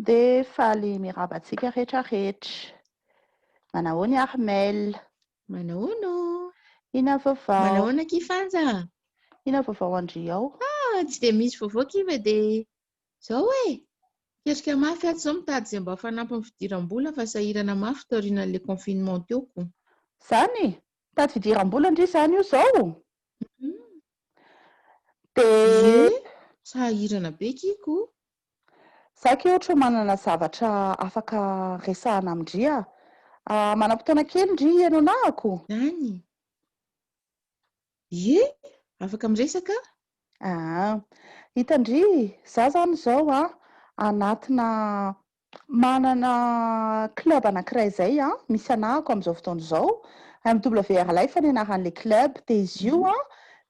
Dia faly miraba antsika rehetra rehetra. Manahoana i Armel? Manahoana ô? Inona vaovao? Manahoana akia Fanja? Inona vaovao an-dry ao? Ah, tsy dia misy vaovao akia fa dia izao e! Ketrika mafy ato izao mitady izay mba fanampin'ny fidiram-bola fa sahirana mafy taorianan'ilay confinement teo ko. Izany? Mitady fidiram-bola ndry izany io izao? Dia. Ie, sahirana be akia ko. Za kay ohatry manana zavatra afaka resahana amin-dry a! Manam-potoana kely ndry hihaino anahako? Zany? Ie, afaka miresaka aho. Aa. Hitan-dry, za zany izao a, anatina Manana club anankiray izay an, misy anahako amin'izao fotoana izao, MWR Life ny anaran'ilay club, dia izy io an,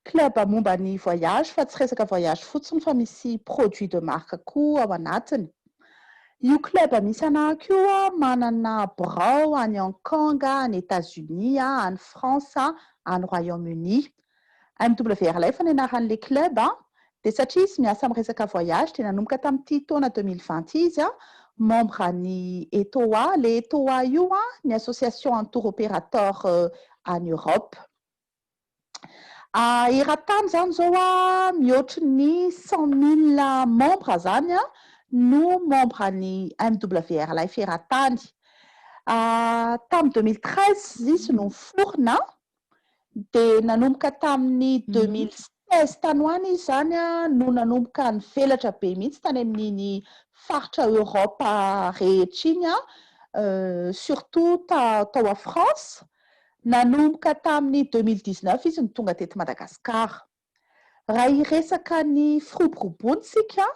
club momba ny voyage fa tsy resaka voyage fotsiny fa misy produit de marque koa ao anatiny. Io club misy anahako io an, manana birao any Hong Kong, any Etats Unis, any France, any Royaume Uni. MWR Life ny anaran'ilay club an, dia satria izy miasa amin'ny resaka voyage dia nanomboka tamin'ity taona 2020 izy an, membre ny ETOA, ilay ETOA io an ny association an'ny tour opérateur any Europe. Eran-tany izany izao an, mihoatry ny 100 000 membres izany an no membre ny MWR Life eran-tany. Tamin'ny 2013 izy no niforona Dia nanomboka tamin'ny 2016 tany ho any izy izany no nanomboka nivelatra be mihitsy tany amin'iny faritra Europe rehetra iny, surtout tao à France. Nanomboka tamin'ny 2019 izy no tonga teto Madagascar. Raha hiresaka ny firoborobony isika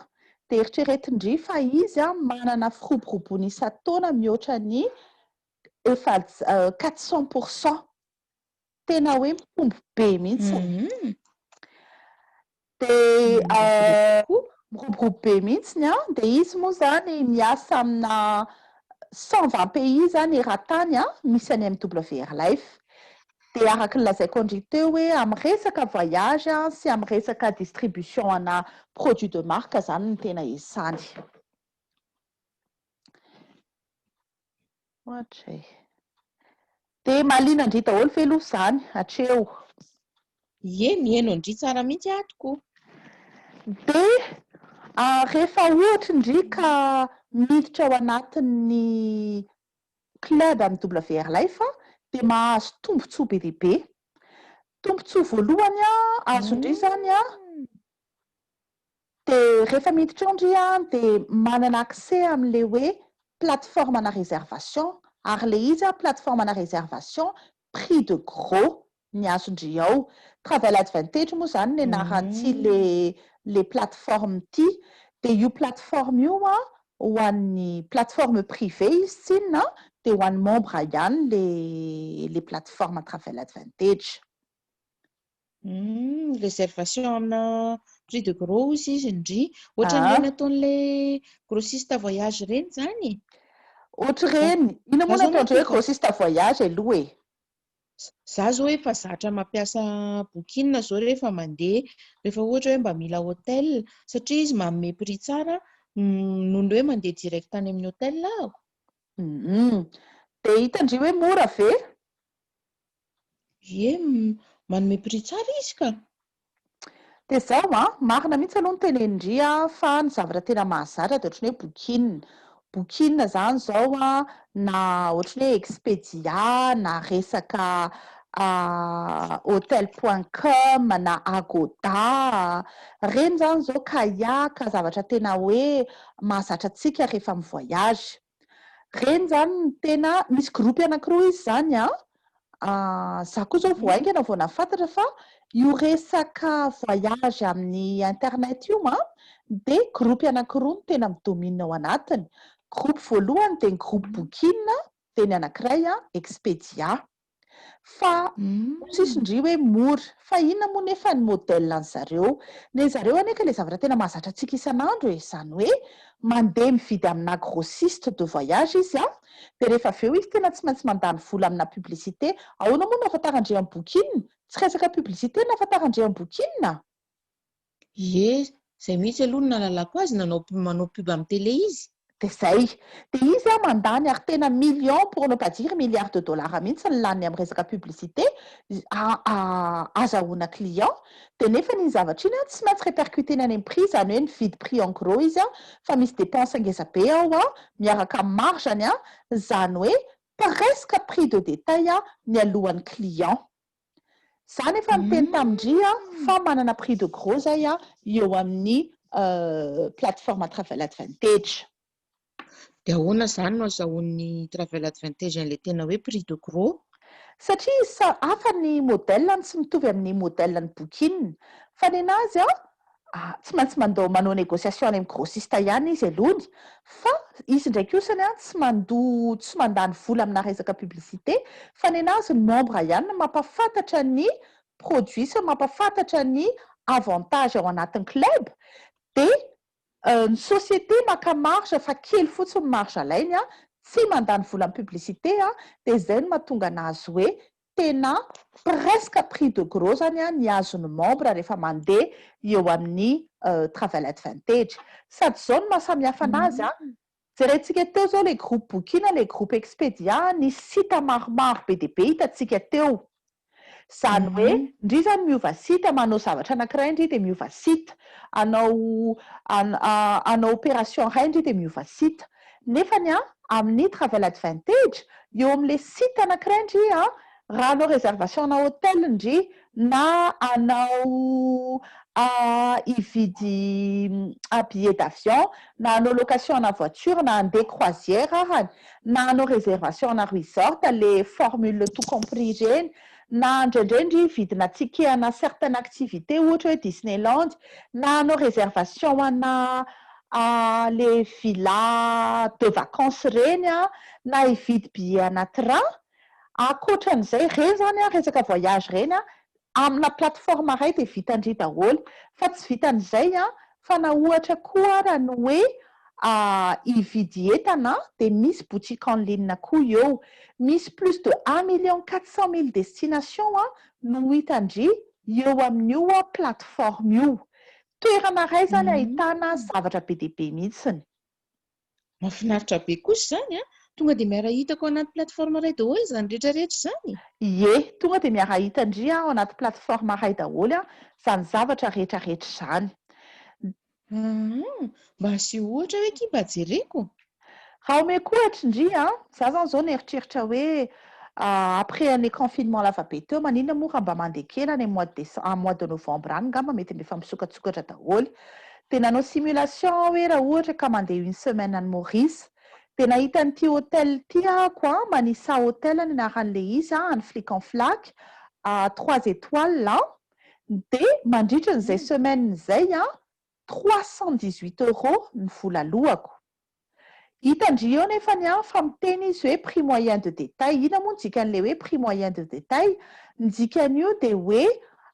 dia eritreretin-dry fa izy manana firoborobony isan-taona mihoatra ny efa 400 % tena hoe mitombo be mihitsy dia miroborobo be mihitsy an, dia izy moa izany miasa amina 120 pays izany eran-tany an, misy any MWR Life. Dia araka ny lazaiko an-dry teo hoe amin'ny resaka voyage sy amin'ny resaka distribution ana produit de marque izany no tena esany. Ohatra e. Dia mahaliana an-dry daholo ve aloha izany hatreo? Ie, miheno an-dry tsara mihitsy ato ko. Dia rehefa ohatra ndry ka miditra ao anatin'ny club MWR Life dia mahazo tombontsoa be dia be. Tombontsoa voalohany azon-dry izany an, Dia rehefa miditra ao ndry an dia manana accès amin'ilay hoe plateforme ana réservation ary ilay izy an plateforme ana réservation prix de gros ny azon-dry ao. Travel Advantage moa izany ny anaran'ity le le plateforme ity. Dia io plateforme io an ho an'ny plateforme privée izy tsinona an, dia ho an'ny membre ihany le le plateforme Travel Advantage. Humm, réservation amina prix de gros hozy izy ndry. Ohatran'ireny ataon'ilay grossiste voyage ireny izany e? Ohatr'ireny. Inona moa no ataon-dry hoe grossiste voyage aloha e? Za zao efa zatra mampiasa booking zao rehefa mandeha, rehefa ohatra hoe mba mila hotel, satria izy manome prix tsara noho ny hoe mandeha direct any amin'ny hotel aho. Humm. Dia hitan-dry hoe mora ve? Ie, manome prix tsara izy ka. Dia zao an, marina mihitsy aloha ny tenenin-dry an, fa ny zavatra tena mahazatra dia ohatran'ny hoe booking. Booking zany zao an, na ohatran'ny hoe Expedia, na resaka hotel point com, na Agoda, reny zany zao kayak, zavatra tena hoe mahazatra antsika rehefa mi-voyage. Reny zany no tena, misy groupe anakiroa izy zany an, za koa zao vao haingana vao nahafantatra fa io resaka voyage amin'ny internet io an, dia groupe anakiroa no tena mi-domine ao anatiny, groupe voalohany dia ny groupe booking, dia ny anakiray an expedia. Fa tsisy ndry hoe mora. Fa inona moa nefa ny modèle an zareo? Ny an zareo anie ka le zavatra tena mahazatra antsika isan'andro e, izany hoe mandeha mividy amina grossiste de voyage izy an, dia rehefa avy eo izy tena tsy maintsy mandany vola amina publicité. Ahoana moa no ahafantaran-dry an'i Booking? Tsy resaka publicité no ahafantaran-dry an'i Booking? Ie, izay mihitsy aloha no nahalalako azy, nanao manao pub amin'ny télé izy. De zay de izy a mandany ary tena million, pour ne pas dire milliard de dollars mihitsy ny laniny amy resaka publicité azahoana client. De nefa n'iny zavatra iny a tsy maintsy répercuteny any amy prix, zany hoe nividy prix en gros izy a, fa misy dépense angeza be ao a miaraka amy margeny a, zany hoe presque prix de détail a ny alohan'ny client. Zany efa miteny tamindry a fa manana prix de gros zay a eo amin'ny plateforme Travel Advantage. De ahoana zany no azahoan'ny Travel Advantage an'le tena hoe prix de gros? Satria sa hafa ny modèle, ny tsy mitovy amin'ny modèle ny Booking, fa ny anazy a tsy maintsy mandao manao négociation any amy grossiste ihany izy alohany, fa izy ndraiky osany a tsy mando, tsy mandany vola amina resaka publicité, fa ny anazy ny membre ihany no mampafantatra ny produit sy mampafantatra ny avantage ao anatin'ny club. De ny société maka marge, fa kely fotsiny marge alainy a, tsy mandany vola amy publicité a. De zay no mahatonga anazy hoe tena presque prix de gros zany a ny azony membre rehefa mandeha eo amin'ny Travel Advantage. Sady zao no mahasamihafa anazy a, jerentsika teo zao le groupe Booking, le groupe Expedia, ny site maromaro be de be hitatsika teo. Zany hoe ndry zany miova site, manao zavatra anankiray ndry de miova site, anao opération ray ndry de miova site, nefany a amin'ny Travel Advantage, eo am'le site anankiray ndry a, raha anao réservation na hôtel ndry, na anao hividy billet d'avion, na anao location na voiture, na andeha croisière arany, na anao réservation na resort, le formule tout compris reny, na indraindray vidina ticket ana certaine activité, ohatra hoe Disneyland, na anao réservation ana le villa de vacances reny a, na hividy billet ana train, akoatran'izay reny zany a resaka voyage reny a, amina plateforme ray de vitandry daholo. Fa tsy vitan'izay a, fa na ohatra koa raha ny hoe hividy entana, de misy boutique en ligne koa eo. Misy plus de 1 400 000 destination a no hitandry eo amin'io a plateforme io. Toerana ray zany ahitana zavatra be dehibe mihitsiny. Mahafinaritra be kosa zany a, tonga de miara-hitako anaty plateforme ray daholo zany rehetrarehetra zany. Ie, tonga de miara-hitandry a ao anaty plateforme ray daholo a zany zavatra rehetrarehetra zany. Mba asio ohatra hoe ki mba jereko. Raha omeko ohatra indri a, za zany zao nieritreritra hoe après an'le confinement lavabe teo, maninona moa raha mba mandeha kely any mois de décembre, mois de novembre any ngamba mety efa misokatsokatra daholo. De nanao simulation hoe raha ohatra ka mandeha une semaine any Maurice, de nahita an'ity hôtel ty ahako a, Manisa Hôtel ny anaran'le izy a, any Flic-en-Flac, trois étoiles a. De mandritra n'izay semaine zay a, 318 € ny vola lohako. Hitandry eo nefany a fa miteny izy hoe prix moyen de détail. Ina moa ny dikan'le hoe prix moyen de détail? Ny dikan'io de hoe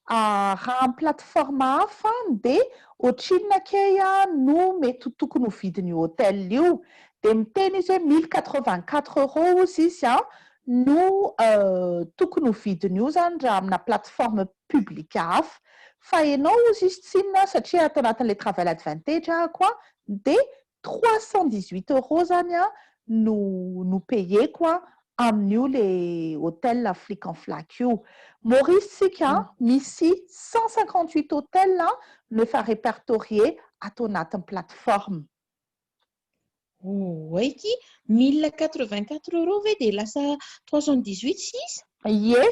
raha amy plateforme hafa de ohatrinona key a no mety ho tokony ho vidiny hôtel io. De miteny izy hoe 1084 € ozy izy a no tokony ho vidiny io zany raha amina plateforme publique hafa, fa ianao ozy izy tsinona, satria atao anatin'le Travel Advantage ahako a, de 318 € zany a no payeko a amin'io le hôtel Flic-en-Flac io. Maurice tsika misy 158 hôtel no efa répertorié atao anatin'ny plateforme. Oaiky, 1084 € ve de lasa 318 sisa? Ie,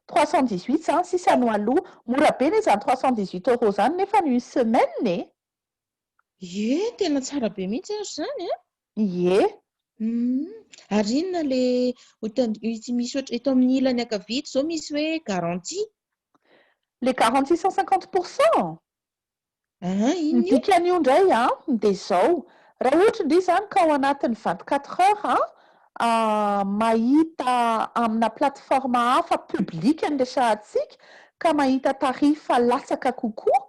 318 zany sisa no aloha. Mora be ne zany 318 € zany nefa ny une semaine e. Ie, tena tsara be mihitsy azo zany a. Ie. Ary inona le itsy misy ohatra eto amin'ny ilany ankavia zao, misy hoe garantie? Le garantie 150 %. Ah, ny inona io? Dikan'io indray a de zao: raha ohatra indri zany ka ao anatin'ny 24 heures a mahita amina plateforme hafa publique ny resahantsika, ka mahita tarif latsaka kokoa,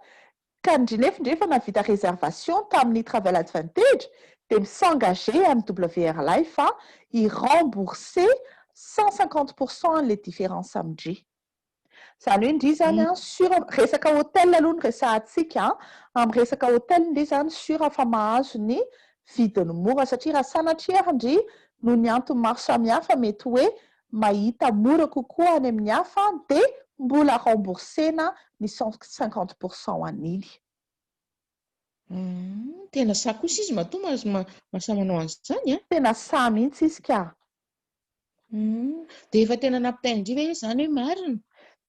ka ndry nefa ndry efa navita réservation tamin'ny Travel Advantage, de mis'engager amin'ny WR Life a i-rembourser 150 % an'le différence amindry. Zany hoe ndry zany a sur resaka hôtel aloha ny resahantsika a, amy resaka hôtel ndry zany sûr fa mahazo ny vidiny mora, satria raha sanatria ary ndry noho ny antony maro samihafa mety hoe mahita mora kokoa any amin'ny hafa, dia mbola rembourser-na ny 150% an'iny. Tena sahy kosa izy matoa mahasahy manao an'izany an! Tena sahy mihitsy izy ka! Dia efa tena nampitahin-dry ve izany hoe marina?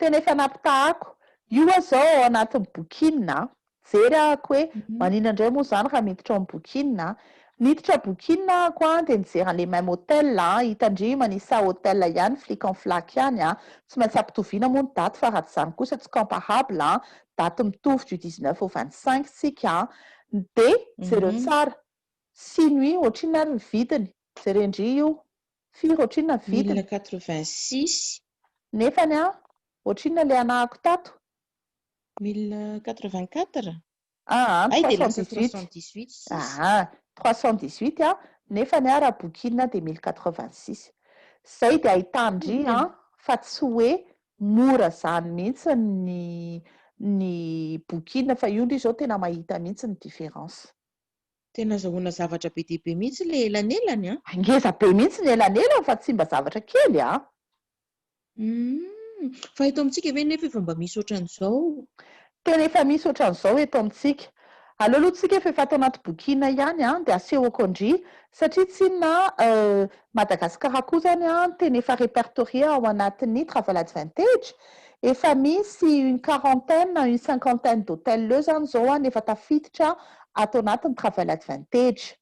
Tena efa nampitahako. Io aho izao ao anatin'ny Booking a. Jery ahako hoe maninona indray moa izany raha miditra ao amin'ny Booking a. Niditra Booking ahako a, dia nijery an'ilay même hôtel a, hitan-dry manisa hôtel ihany, flic en flac ihany a. Tsy maintsy ampitoviana moa ny daty fa raha tsy izany kosa tsy comparable a. Daty mitovy du 19 au 25 tsika a. Dia jereo tsara, six nuits ohatrinona ary ny vidiny? Jeren-dry io. Firy ohatrinona ny vidiny? 1086. Nefany an, ohatrinona ilay anahako tato? 1084. Aa, Hay dia lasa 318. 318 sisa. Aa, 318 an, nefany an raha Booking dia 1086. Izay dia ahitan-dry an, fa tsy hoe mora izany mihitsy ny ny Booking fa io ndry izao tena mahita mihitsy ny différence. Tena azahoana zavatra be dia be mihitsy ilay elanelany an! Ngeza be mihitsy ny elanelany fa tsy mba zavatra kely an! Fa eto amintsika ve nefa efa mba misy ohatran'izao? Tena efa misy ohatran'izao eto amintsika. Aleo aloha tsika fa efa ato anaty Booking ihany an, dia asehoko an-dry satria tsinona Madagasikara koa izany an, tena efa répertorié ao anatin'ny Travel Advantage. Efa misy une quarantaine na une cinquantaine d'hôtels eo izany izao an, efa tafiditra ato anatin'ny Travel Advantage.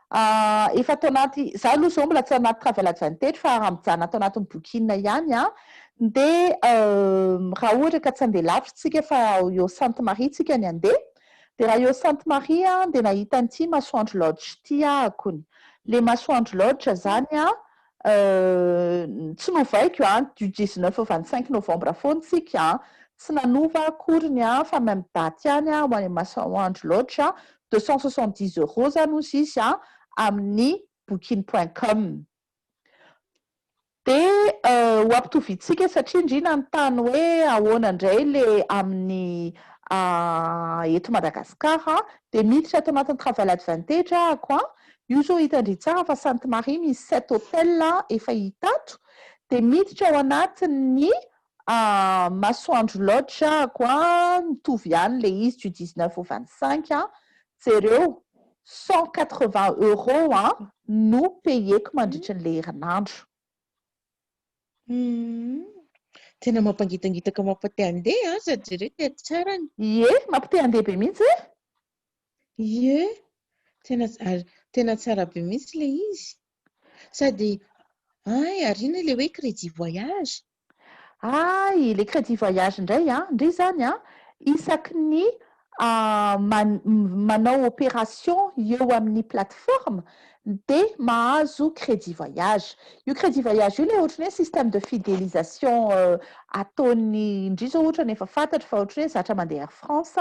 Efa ato anaty, za aloha izao mbola tsy ao anaty Travel Advantage fa raha mijanona ato anatin'ny Booking ihany an, dia raha ohatra ka tsy handeha lavitra tsika fa eo Sainte Marie tsika ny handeha, dia raha eo Sainte Marie an, dia nahita an'ity Masoandro Lodge ity ahako. Le Masoandro Lodge zany an, tsy novaiko an, du 19 au 25 novembre foana tsika an, tsy nanova akoriny an, fa même date ihany an, ho any Masoandro Lodge an, 270 euros zany hozy izy an, amin'ny Booking.com. Dia ho ampitovintsika satria ndry nanontany hoe ahoana indray le amin'ny eto Madagasikara, dia miditra ato anatin'ny Travel Advantage ahako an, io zao hitan-dry tsara fa Sainte Marie misy sept hôtels efa hita ato, dia miditra ao anatin'ny Masoandro Lodge ahako an, mitovy ihany le izy du 19 au 25 an, jereo 180 euros an no payeko mandritry ny le herinandro. Tena mampangitangitaka, mampite handeha an, sady jereo ty tsarany. Ie, mampite handeha be mihitsy e. Ie, tena ary tena tsara be mihitsy le izy. Sady ay, ary inona le hoe crédit voyage? Ay, le crédit voyage indray an, ndry zany an, isaky ny manao opération eo amin'ny plateforme dia mahazo crédit voyage. Io crédit voyage io le ohatran'ny hoe système de fidélisation ataony ndry zao, ohatra ny efa fantatro fa ohatran'ny hoe zatra mandeha Air France,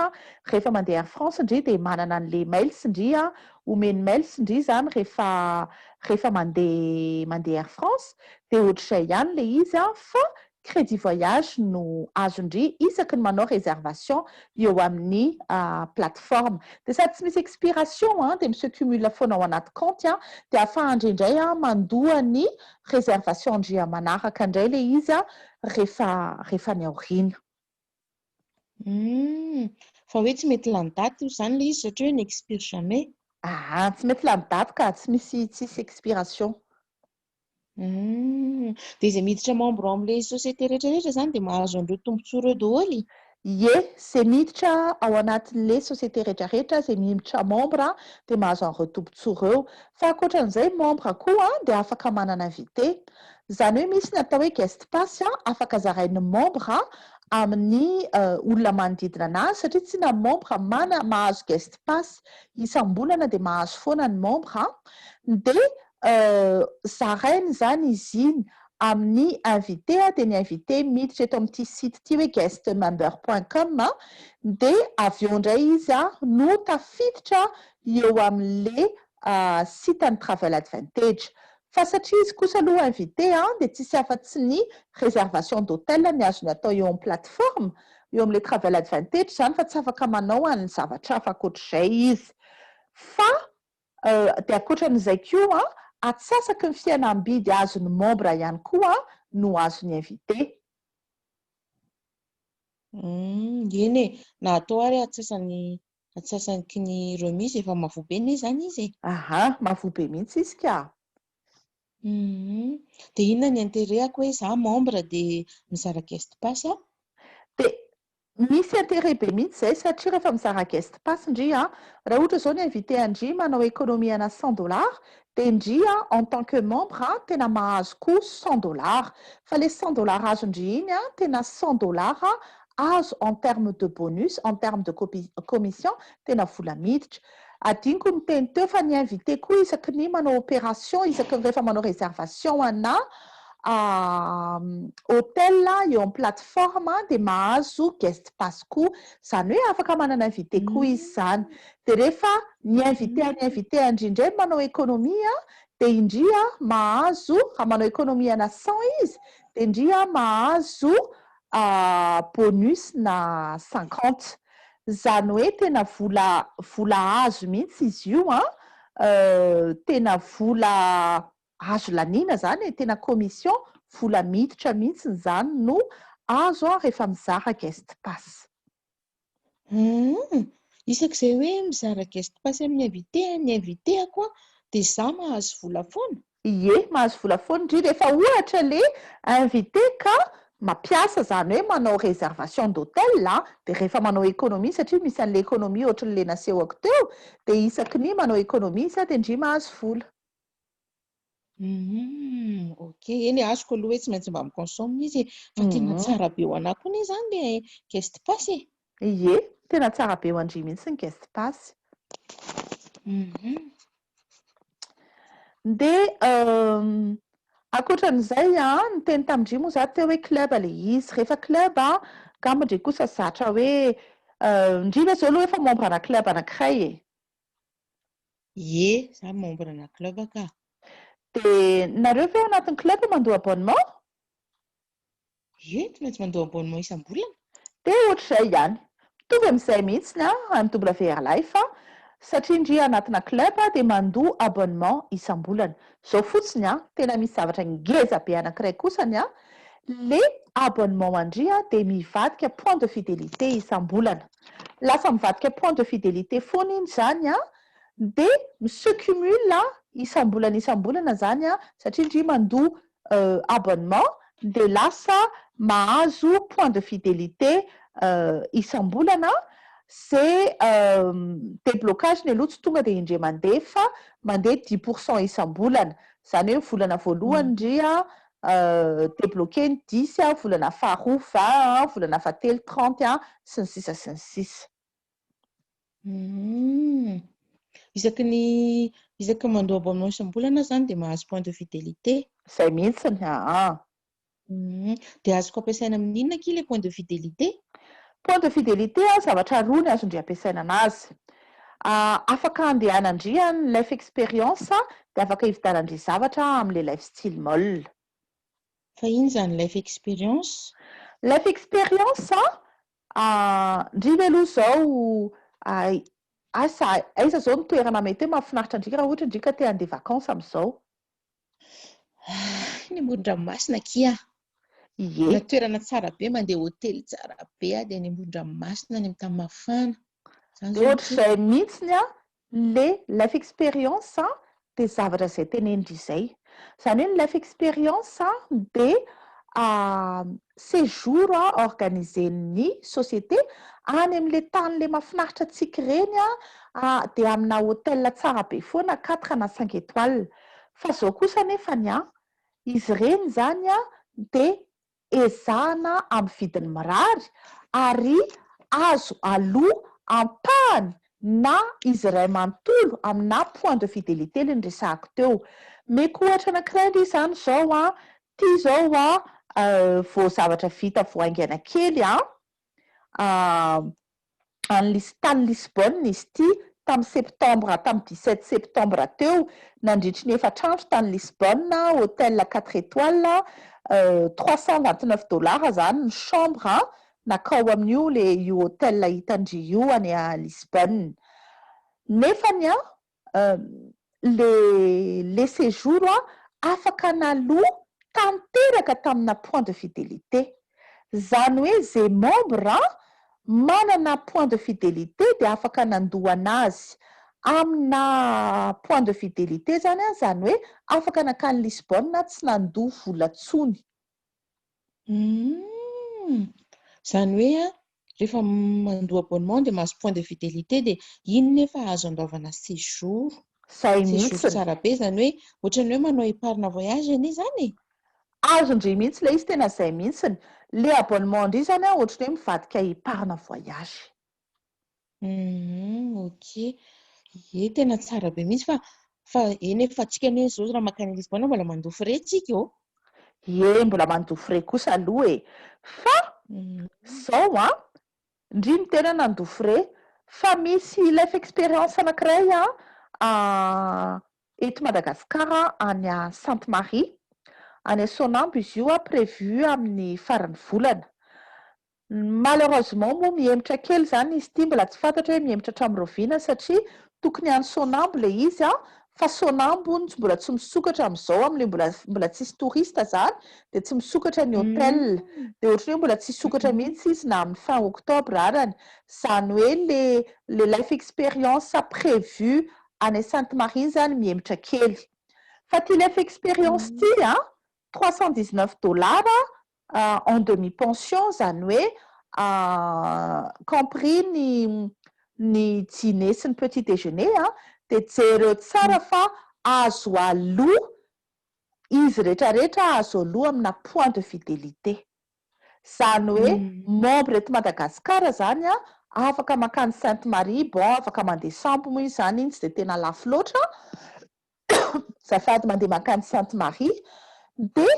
rehefa mandeha Air France ndry dia manana an'le miles ndry an, omeny miles ndry zany rehefa mandeha Air France, dia ohatr'izay ihany le izy an, fa crédit voyage no azon-dry isaky ny manao réservation eo amin'ny plateforme. Dia sady tsy misy expiration an, dia mi-se cumule foana ao anaty compte an, dia ahafahan-dry indray an mandoa ny réservation-ndry manaraka indray le izy an rehefa ny aoriana. Fa hoe tsy mety lany daty io izany le izy satria hoe n'expire jamais. Ah, tsy mety lany daty ka, tsy misy, tsisy expiration. Dia izay miditra membre ao amin'ilay société rehetrarehetra izany dia mahazo an'ireo tombontsoa ireo daholo? Ie, izay miditra ao anatin'ilay société rehetrarehetra, izay miditra membre dia mahazo an'ireo tombontsoa ireo. Fa ankoatran'izay, membre koa dia afaka manana invité. Izany hoe misy ny atao hoe guest pass afaka zarain'ny membre amin'ny olona manodidina anazy, satria tsy na membre mana mahazo guest pass isam-bolana dia mahazo foana ny membre, dia zarainy izany izy iny amin'ny invité, dia ny invité miditra eto amin'ity site ity hoe guestmember.com, dia avy eo indray izy no tafiditra eo amin'le site an'ny Travel Advantage. Fa satria izy kosa aloha invité dia tsisy afa-tsy ny réservation d'hôtel ny azony atao eo amin'ny plateforme, eo amin'le Travel Advantage izany, fa tsy afaka manao an'ny zavatra hafa ankoatr'izay izy. Fa Dia ankoatran'izay koa, atsasaky ny fihenam-bidy azon'ny membre ihany koa no azon'ny invité. Eny e, na atao ary atsasany atsasaky ny remise efa mahavoa be anie izany izy e. Aha, mahavoa be mihitsy izy ka. Dia inona ny intérêt-ako hoe za membre dia mizara guest pass aho? Dia Misy intérêt be mihitsy izay satria rehefa mizara guest pass ndry an, raha ohatra izao ny invité an-dry manao économie ana 100 dollars dia ndry an en tant que membre an tena mahazo koa 100 dollars. Fa le 100 dollars azon-dry iny an tena 100 dollars azo en terme de bonus, en terme de commission tena vola miditra. Adinoko ny niteny teo fa ny invité koa isaky ny manao opération, isaky ny rehefa manao réservation ana hôtel eo amin'ny plateforme dia mahazo guest pass koa. Izany hoe afaka manana invité koa izy izany. Dia rehefa ny invité an'ny invité an-dry indray manao économie dia indry mahazo, raha manao économie ana 100 izy dia indry mahazo bonus na 50. Izany hoe tena vola vola azo mihitsy izy io an, tena vola azo laniana izany e, tena commission, vola miditra mihitsy izany no azo an rehefa mizara guest pass. Humm, isak'izay hoe mizara guest pass amin'ny invité ny invité-ako an, dia izaho mahazo vola foana? Ie, mahazo vola foana ndry rehefa ohatra le invité ka mampiasa zany hoe manao réservation d'hôtel a, de rehefa manao économie satria misy an'le économie ohatran'le nasehoko teo de isaky ny manao économie izy a de ndry mahazo vola. Humm, ok, eny e, azoko aloha hoe tsy maintsy mba mi-consomme izy e, fa tena tsara be ho anah koa anie zany le guest pass e. Ie, tena tsara be ho an-dry mihitsy ny guest pass. Dia ankoatran'izay an, niteny tamin-dry moa za teo hoe club ilay izy. Rehefa club an, angamba ndry kosa zatra hoe, ndry ve zao aloha efa membre ana club anankiray e? Ie, za membre ana club ka. Dia nareo ve ao anatin'ny club mandoa abonnement? Ie, tsy maintsy mandoa abonnement isam-bolana. Dia ohatr'izay ihany. Mitovy amin'izay mihitsy ny MWR Life satria ndry anatina club dia mandoa abonnement isam-bolana. Izao fotsiny an, tena misy zavatra ngeza be anankiray kosany an, le abonnement an-dry dia mivadika point de fidélité isam-bolana. Lasa mivadika point de fidélité foana iny izany an, dia mi-se cumule isam-bolana isam-bolana izany an, satria ndry mandoa abonnement dia lasa mahazo point de fidélité isam-bolana, ze déblocage-ny aloha tsy tonga dia indray mandeha fa mandeha dix pour cent isam-bolana, izany hoe volana voalohany ndry débloquer ny dix, volana faharoa vingt, volana fahatelo trente, sy ny sisa sy ny sisa. Isaky ny isaky ny mandoa abonnement isam-bolana aho izany dia mahazo point de fidélité. Izay mihitsiny, aa. Dia azoko ampiasaina amin'ny inona akia ilay point de fidélité? Point de fidélité an, zavatra roa ny azon-dry ampiasaina anazy. Afaka andehanan-dry any Life Experience dia afaka hividianan-dry zavatra amin'ilay Lifestyle Mall. Fa inona izany Life Experience? Life Experience an, Ndry ve aloha izao asa aiza izao ny toerana mety hoe mahafinaritra ndry raha ohatra ndry ka te handeha vacances amin'izao? Any amoron-dranomasina akia. Ie. Na toerana tsara be, mandeha hotely tsara be aho dia any amoron-dranomasina, any amin'ny tany mafana. Izany izao no tiako. Ohatr'izay mihitsiny an, Le life experience dia zavatra izay tenenin-dry izay. Izany hoe ny life experience dia séjour organiser-n'ny société any amin'ilay tany ilay mahafinaritra antsika ireny dia amina hôtel tsara be foana quatre na cinq étoiles. Fa izao kosa anefany an, izy ireny izany dia ezahana amin'ny vidiny mirary ary azo aloa ampahany na izy iray manontolo aminà point de fidélité le niresahako teo. Meko ohatra anankiray ndry izany izao an, ty izao an vao zavatra vita vao haingana kely an, any Lis- tany Lisbonne izy ity tamin'ny septembre tamin'ny 17 septembre teo nandritry ny efatra andro tany Lisbonne, hôtel quatre étoiles, 329 dollars zany ny chambre nakao amin'io le io hôtel hitan-dry io any Lisbonne. Nefany an. le le séjour a afaka naloa tanteraka tamina point de fidélité. Zany hoe zay membre manana point de fidélité de afaka nandoa anazy amina point de fidélité zany a, zany hoe afaka nakany Lisbonne tsy nandoa vola tsony. Zany hoe a rehefa mandoa abonnement de mahazo point de fidélité, de iny nefa azo andoavana séjour. Zay séjour mihitsy. Tsara be zany hoe ohatran'ny hoe manao épargne voyage anie zany e. Azondry mihitsy le izy, tena zay mihitsiny le abonnement ndry zany a, ohatrany hoe mivadika épargne voyage. Ok, e tena tsara be mihitsy fa eny efa tsika anie zao raha makany Lisbonne mbola mandoa frais tsika ô. Ye, mbola mandoa frais kosa aloha e, fa zao a ndry ny tena nandoa frais, fa misy Life Experience anankiray a eto Madagasikara, any a Sainte Marie, any Sonambo izy io a, prévu amin'ny farany volana. Malheureusement moa mihemotra kely zany izy ity, mbola tsy fantatra hoe mihemotra hatramin'ny roviana, satria tokony any Sonambo le izy a, fa Sonambo tsy mbola tsy misokatra amin'izao, am'le mbola tsisy touriste zany de tsy misokatra ny hôtel, de ohatrany hoe mbola tsy sokatra mihitsy izy na amin'ny fin octobre arany. Zany hoe le Life Experience prévu any Sainte Marie zany mihemotra kely, fa ty Life Experience ty a 319 dollars en demi pension, zany hoe compris ny dîner sy ny petit déjeuner a, de jereo tsara fa azo aloha izy rehetrarehetra, azo aloha amina point de fidélité. Zany hoe membre eto Madagasikara zany a afaka makany Sainte Marie. Bon, afaka mandeha sambo moa izy zany, iny tsy de tena lafo loatra zafady, mandeha makany Sainte Marie de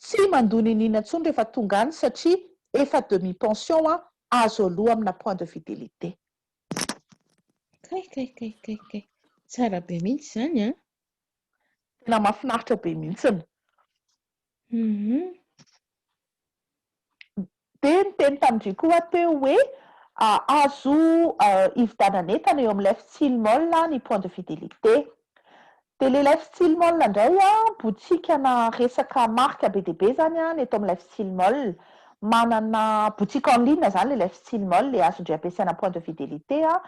tsy mandoa ninina ntsony rehefa tonga any, satria efa demi pension a, azo aloha amina point de fidélité. Kay kay kay kay kay, tsara be mihitsy zany a. Tena mahafinaritra be mihitsiny. De niteny tamindry koa teo hoe azo ividianana entana eo amin'ny Lifestyle Mall ny point de fidélité. De le Lifestyle Mall indray a, boutique na resaka marque be dia be zany a ny eto amin'ny Lifestyle Mall. Manana boutique en ligne zany le Lifestyle Mall, le azondry ampiasaina point de fidélité a.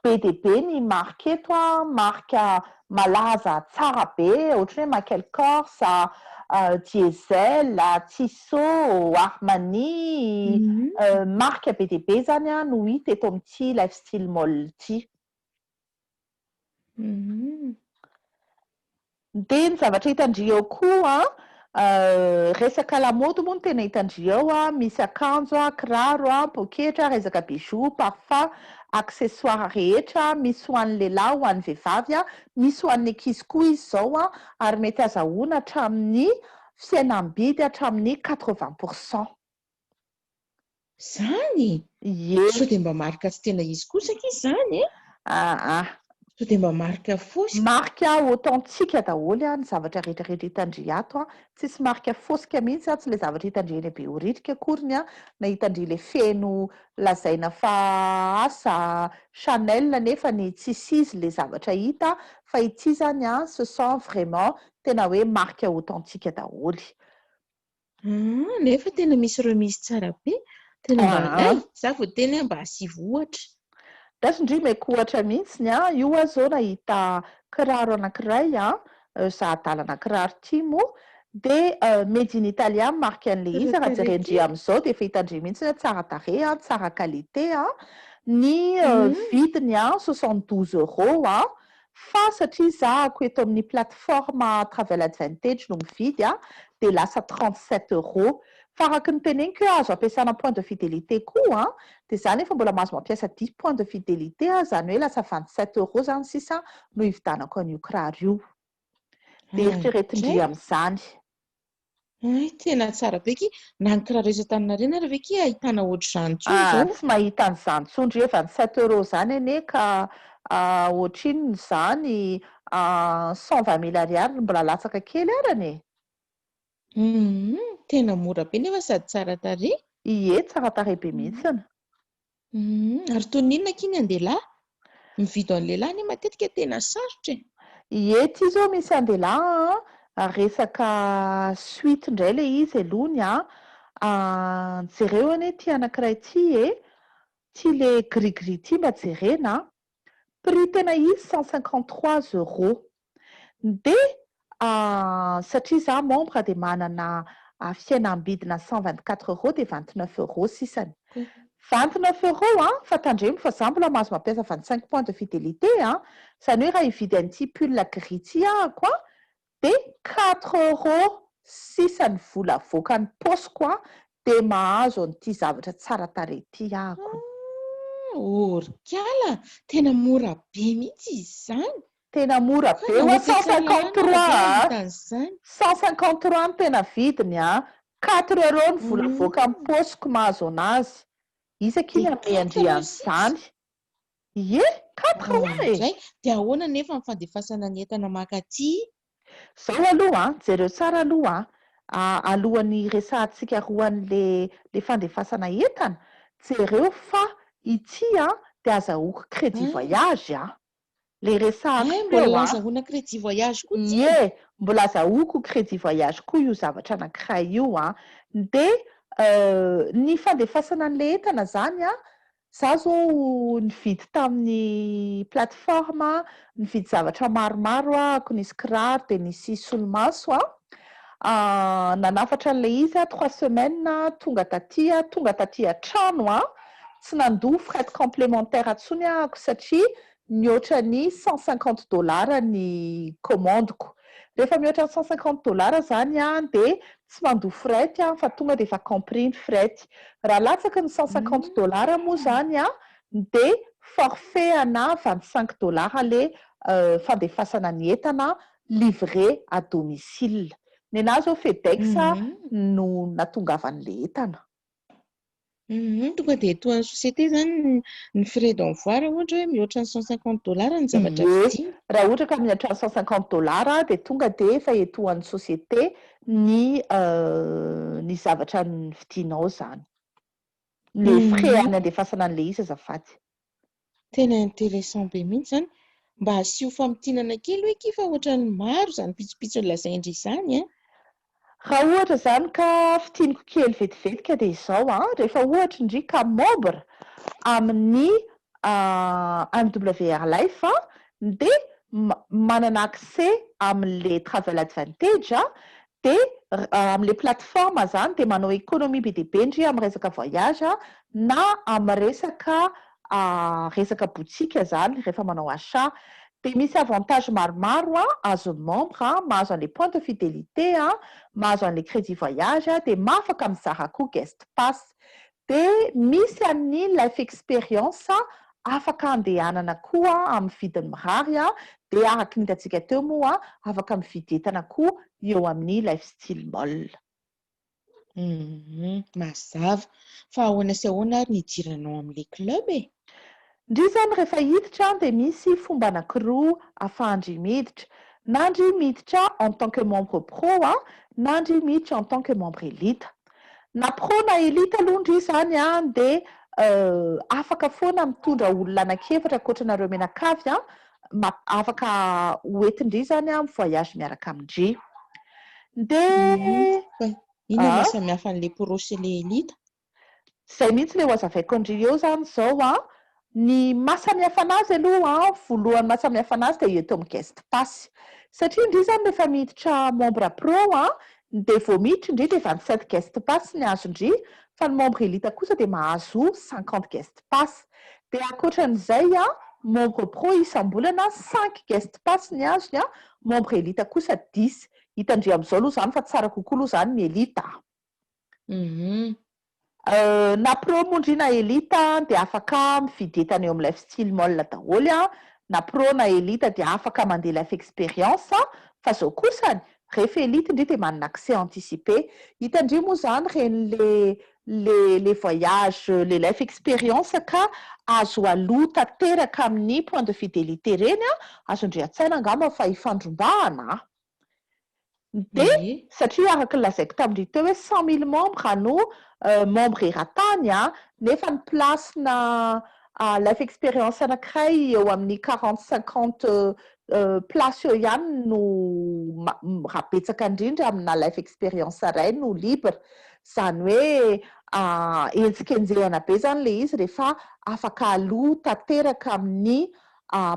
Be dia be ny marque eto a, marque malaza tsara be, ohatrany hoe Michael Kors, Diesel, Tissot, Armani, marque be dia be zany a no hita eto amin'ity Lifestyle Mall ity. De ny zavatra hitandry eo koa a, resaka lamaody moa no tena hitandry eo a, misy akanjo a, kiraro a, poketra, resaka bijou, parfum, accessoire rehetra, misy ho an'ny lehilahy, ho an'ny vehivavy a, misy ho an'ny ankizy koa izy zao a, ary mety azahoana hatramin'ny fihenam-bidy hatramin'ny 80 %. Zany? Ie. Sao de mba marque tsy tena izy kosa izy zany e? Aa. Sao de mba marque fausse? Marque authentique daholo a ny zavatra rehetrarehetra hitandry ato a, tsisy marque fausse mihitsy a, tsy le zavatra hitandry eny Behoririka akoriny a, na hitandry le feno lazaina fa asa Chanel nefa ny tsisy izy le zavatra hita, fa ity zany a, ce sont vraiment tena hoe marque authentique daholo. Ah, nefa tena misy remise tsara be. Tena mba ay, za vao teny hoe mba asivo ohatra. Dasindry meko ohatra mihitsiny a, io a zao nahita kiraro anankiray a, za adalana kiraro ty moa, de made in Italia marque an'le izy. Raha jerendry amin'izao de efa hitandry mihitsy hoe tsara tarehy a, tsara qualité a. Ny vidiny a 72 euros a, fa satria zahako eto amin'ny plateforme Travel Advantage no mividy a, de lasa 37 euros. Fa araky ny teneniko hoe azo ampiasana point de fidélité koa a, de zany efa mbola mahazo mampiasa 10 point de fidélité a, zany hoe lasa 27 euros zany sisa no ividanako an'io kiraro io. De eritreretindry amin'izany. Ay, tena tsara be ki. Na ny kiraro eto Antaninarenina ary ve ki ahitana ohatr'izany intsony Ah, zao? tsy mahita an'izany tsondry hoe 27 euros zany anie ka ohatrinona zany, 120 000 ariary mbola latsaka kely arany e. Tena mora be nefa sady tsara tarehy. Ie, tsara tarehy be mihitsiny. Ary toy ny inona ki ny an-dehilahy? Mividy ho an'ny lehilahy anie matetika tena sarotra e. Ie, ty zao misy an-dehilahy a, resaka suite indray le izy alohany a. Jereo anie ty anankiray ty e, ty le gris gris ty mba jerena. Prix tena izy 153 euros. De satria za membre de manana fihenam-bidina 124 euros, de 29 euros sisany. 29 euros a, fa tandremo fa za mbola mahazo mampiasa 25 points de fidélité a. Zany hoe raha hividy an'ity pull gris ty ahako a, de 4 euros sisany vola avoakan'ny paosiko a, de mahazo an'ity zavatra tsara tarehy ty ahako. Orikala, tena mora be mihitsy izy zany. Tena mora be oa, 153, 153 ny tena vidiny a, 4 euros ny vola avoaka amin'ny paosiko mahazo anazy. Isaky iny ameandrian'izany. Ie, quatre oa e. Zay de ahoana nefa ny fandefasana ny entana makaty? Zao aloha a, jereo tsara aloha a, alohan'ny resahantsika roan'le le fandefasana entana, jereo fa ity a de azahoako crédit voyage a. Le resahako teo mbola azahoana crédit voyage koa ty. Ie, mbola azahoako crédit voyage koa io zavatra anankiray io a. De ny fandefasana an'le entana zany a, za zao nividy tamin'ny plateforme, nividy zavatra maromaro ahako, nisy kiraro de nisy solomaso a. Nanafatra an'le izy a, 3 semaines tonga taty a, tonga taty an-trano a, tsy nandoa frais complémentaire intsony ahako satria mihoatra ny 150 dollars ny commandeko. Rehefa mihoatra ny 150 dollars zany a, de tsy mandoa fret a, fa tonga de efa compris ny fret. Raha latsaky ny 150 dollars moa zany a, de forfait ana 25 dollars le fandefasana ny entana livré à domicile. Ny anahy zao FedEx no natongavan'le entana. Tonga de etoan'ny société zany ny frais d'envoi raha ohatra hoe mihoatra ny 150 dollars ny zavatra vidiana. Raha ohatra ka mihoatra ny 150 dollars de tonga de efa etoan'ny société ny zavatra ny vidinao zany. Le frais any andefasana an'le izy azafady. Tena intéressant be mihitsy zany. Mba asio famintinana kely hoe ki fa ohatran'ny maro zany pitsopitsony lazaindry izany a. Raha ohatra zany ka fitiniko kely vetivetika de izao a, rehefa ohatra indri ka membre amin'ny MWR Life a, de manana accès amin'le Travel Advantage a, de amin'le plateforme zany de manao économie be dia be ndry amin'ny resaka voyage a, na amin'ny resaka boutique zany rehefa manao achat. De misy avantage maromaro a azon'ny membre a, mahazo an'le point de fidélité a, mahazo an'le crédit voyage a, de mahafaka mizara koa guest pass. De misy an'ny Life Experience afaka andehanana koa amin'ny vidiny mirary a, de araky ny hitantsika teo moa afaka mividy entana koa eo amin'ny Lifestyle Mall. Mazava. Fa ahoana sy ahoana ary ny hidiranao amin'le club e? Ndry zany rehefa hiditra de misy fomba anankiroa ahafahandry miditra. Na ndry miditra en tant que membre pro a, na ndry miditra en tant que membre élite. Na pro na élite aloha ndry zany a, de afaka foana mitondra olona anankiefatra ankoatra anareo mianakavy a, afaka hoentindry zany a voyage miaraka amindry. De Inona mahasamihafa an'le pro sy le élite? Zay mihitsy le ho azavaiko andry eo zany zao a. Ny mahasamihafa anazy aloha a, voalohany mahasamihafa anazy de eto amin'ny guest pass. Satria indri zany rehefa miditra membre pro a, de vao miditra indri de 27 guest pass ny azondry, fa ny membre élite kosa de mahazo 50 guest pass. De ankoatran'izay a, membre pro isam-bolana 5 guest pass ny azony a, membre élite kosa 10. Hitandry amin'izao aloha zany fa tsara kokoa aloha zany ny élite. Na pro moa ndry na élite de afaka mividy entana eo amin'ny Lifestyle Mall daholo a, na pro na élite de afaka mandeha Life Experience, fa zao kosany rehefa élite ndry de manana accès anticipé. Hitandry moa zany reny le voyage, le Life Experience ka azo aloha tanteraka amin'ny point de fidélité reny a, azondry an-tsaina angamba fa hifandrombahana. De satria araka ny lazaiko tamin'ndry teo hoe 100 000 membres no membre eran-tany a, nefa ny place na Life Experience anankiray eo amin'ny 40 50. place eo ihany no raha betsaka indrindra amina Life Experience ray no libre. Zany hoe enjikenjehana be zany le izy rehefa afaka aloha tanteraka amin'ny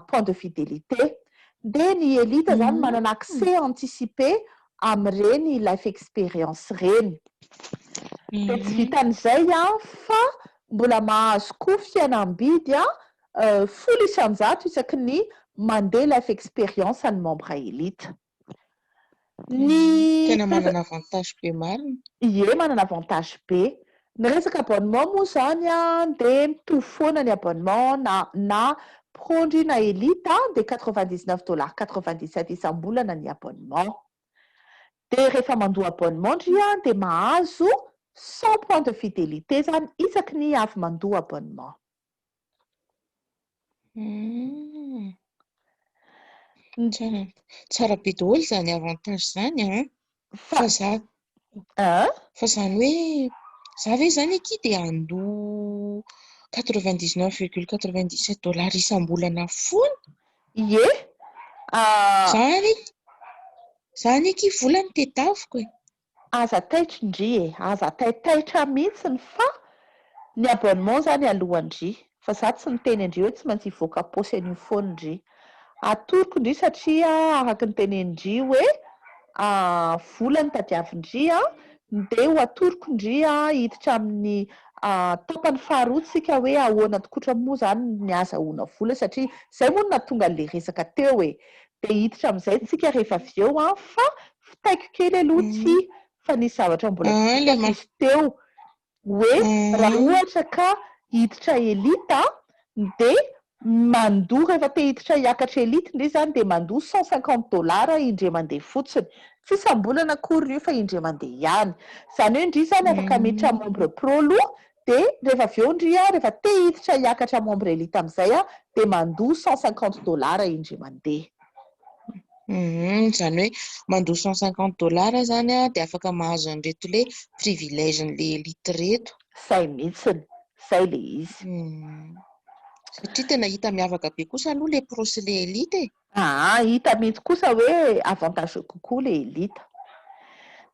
point de fidélité. De ny élite zany manana accès anticipé am'ireny Life Experience reny. De tsy vitan'izay fa mbola mahazo koa fihenam-bidy 10% isaky ny mandeha Life Experience ny membre élite. Ny Tena manana avantage be marina. Ie, manana avantage be. Ny resaka abonnement moa zany de mitovy foana ny abonnement na pro ndry na élite, de 99,97 $ isam-bolana ny abonnement. De rehefa mandoa abonnement ndry de mahazo 100 points de fidélité zany isaky ny avy mandoa abonnement. Tsara, tsara be daholo zany avantage zany a. Fa Fa za fa zany hoe za ve zany aky de andoa 99,97 $ isam-bolana foana? Ie. Zany aky vola no tadiaviko e. Aza taitra ndry e, aza taitaitra mihitsiny fa ny abonnement zany alohandry. Fa za tsy niteny andry hoe tsy maintsy hivoaka paosy an'io foana ndry. Atoroko ndry satria araky ny tenendry hoe vola ny tadiavindry de ho atoroko ndry hiditra amin'ny tapany faharoa tsika hoe ahoana tokotra moa zany ny azahoana vola, satria zay moa no nahatonga an'le resaka teo e. De hiditra amin'izay tsika rehefa avy eo fa fitaiko kely aloha ty fa nisy zavatra mbola tsy Le vitako izy teo hoe raha ohatra ka hiditra élite de mandoa, rehefa te hiditra hiakatra élite ndry zany de mandoa 150 $ indray mandeha fotsiny, tsy isam-bolana akory io fa indray mandeha ihany. Zany hoe ndry zany afaka miditra membre pro aloha, de rehefa avy eo ndry rehefa te hiditra hiakatra membre élite amin'izay de mandoa 150 $ indray mandeha. Zany hoe mandoa 150 $ zany de afaka mahazo an'ireto le privilège n'le élite reto. Zay mihitsiny, zay le izy. Satria tena hita miavaka be kosa aloha le pro sy le élite e. Ah, hita mihitsy kosa hoe avantage kokoa le élite.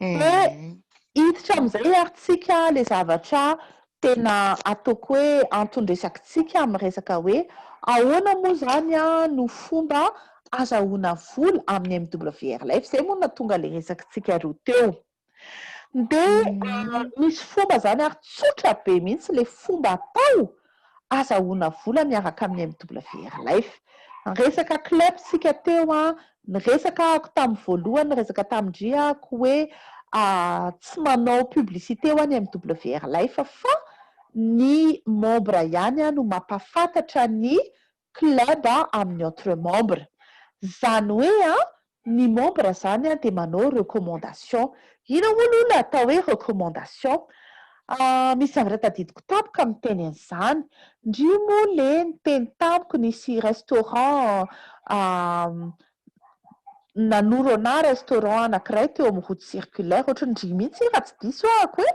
De hiditra amin'izay ary tsika le zavatra tena ataoko hoe anton-dresakitsika amin'ny resaka hoe ahoana moa zany no fomba azahoana vola amin'ny MWR Life. Zay moa nahatonga le resakitsika roa teo. De misy fomba zany ary tsotra be mihitsy le fomba atao azahoana vola miaraka amin'ny MWR Life. Ny resaka club tsika teo ny resaka ako tamin'ny voalohany, ny resaka tamin-dry ako hoe tsy manao publicité ho an'ny MWR Life fa ny membre ihany no mampafantatra ny club amin'ny autre membre. Zany hoe ny membre zany de manao recommandation. Ina moa aloha le atao hoe recommandation? Misy zavatra tadidiko tampoka miteny an'izany. Ndry moa le niteny tamiko nisy restaurant nanoro anahy restaurant anankiray teo amin'ny route circulaire, ohatry ndry mihitsy raha tsy diso ahako e.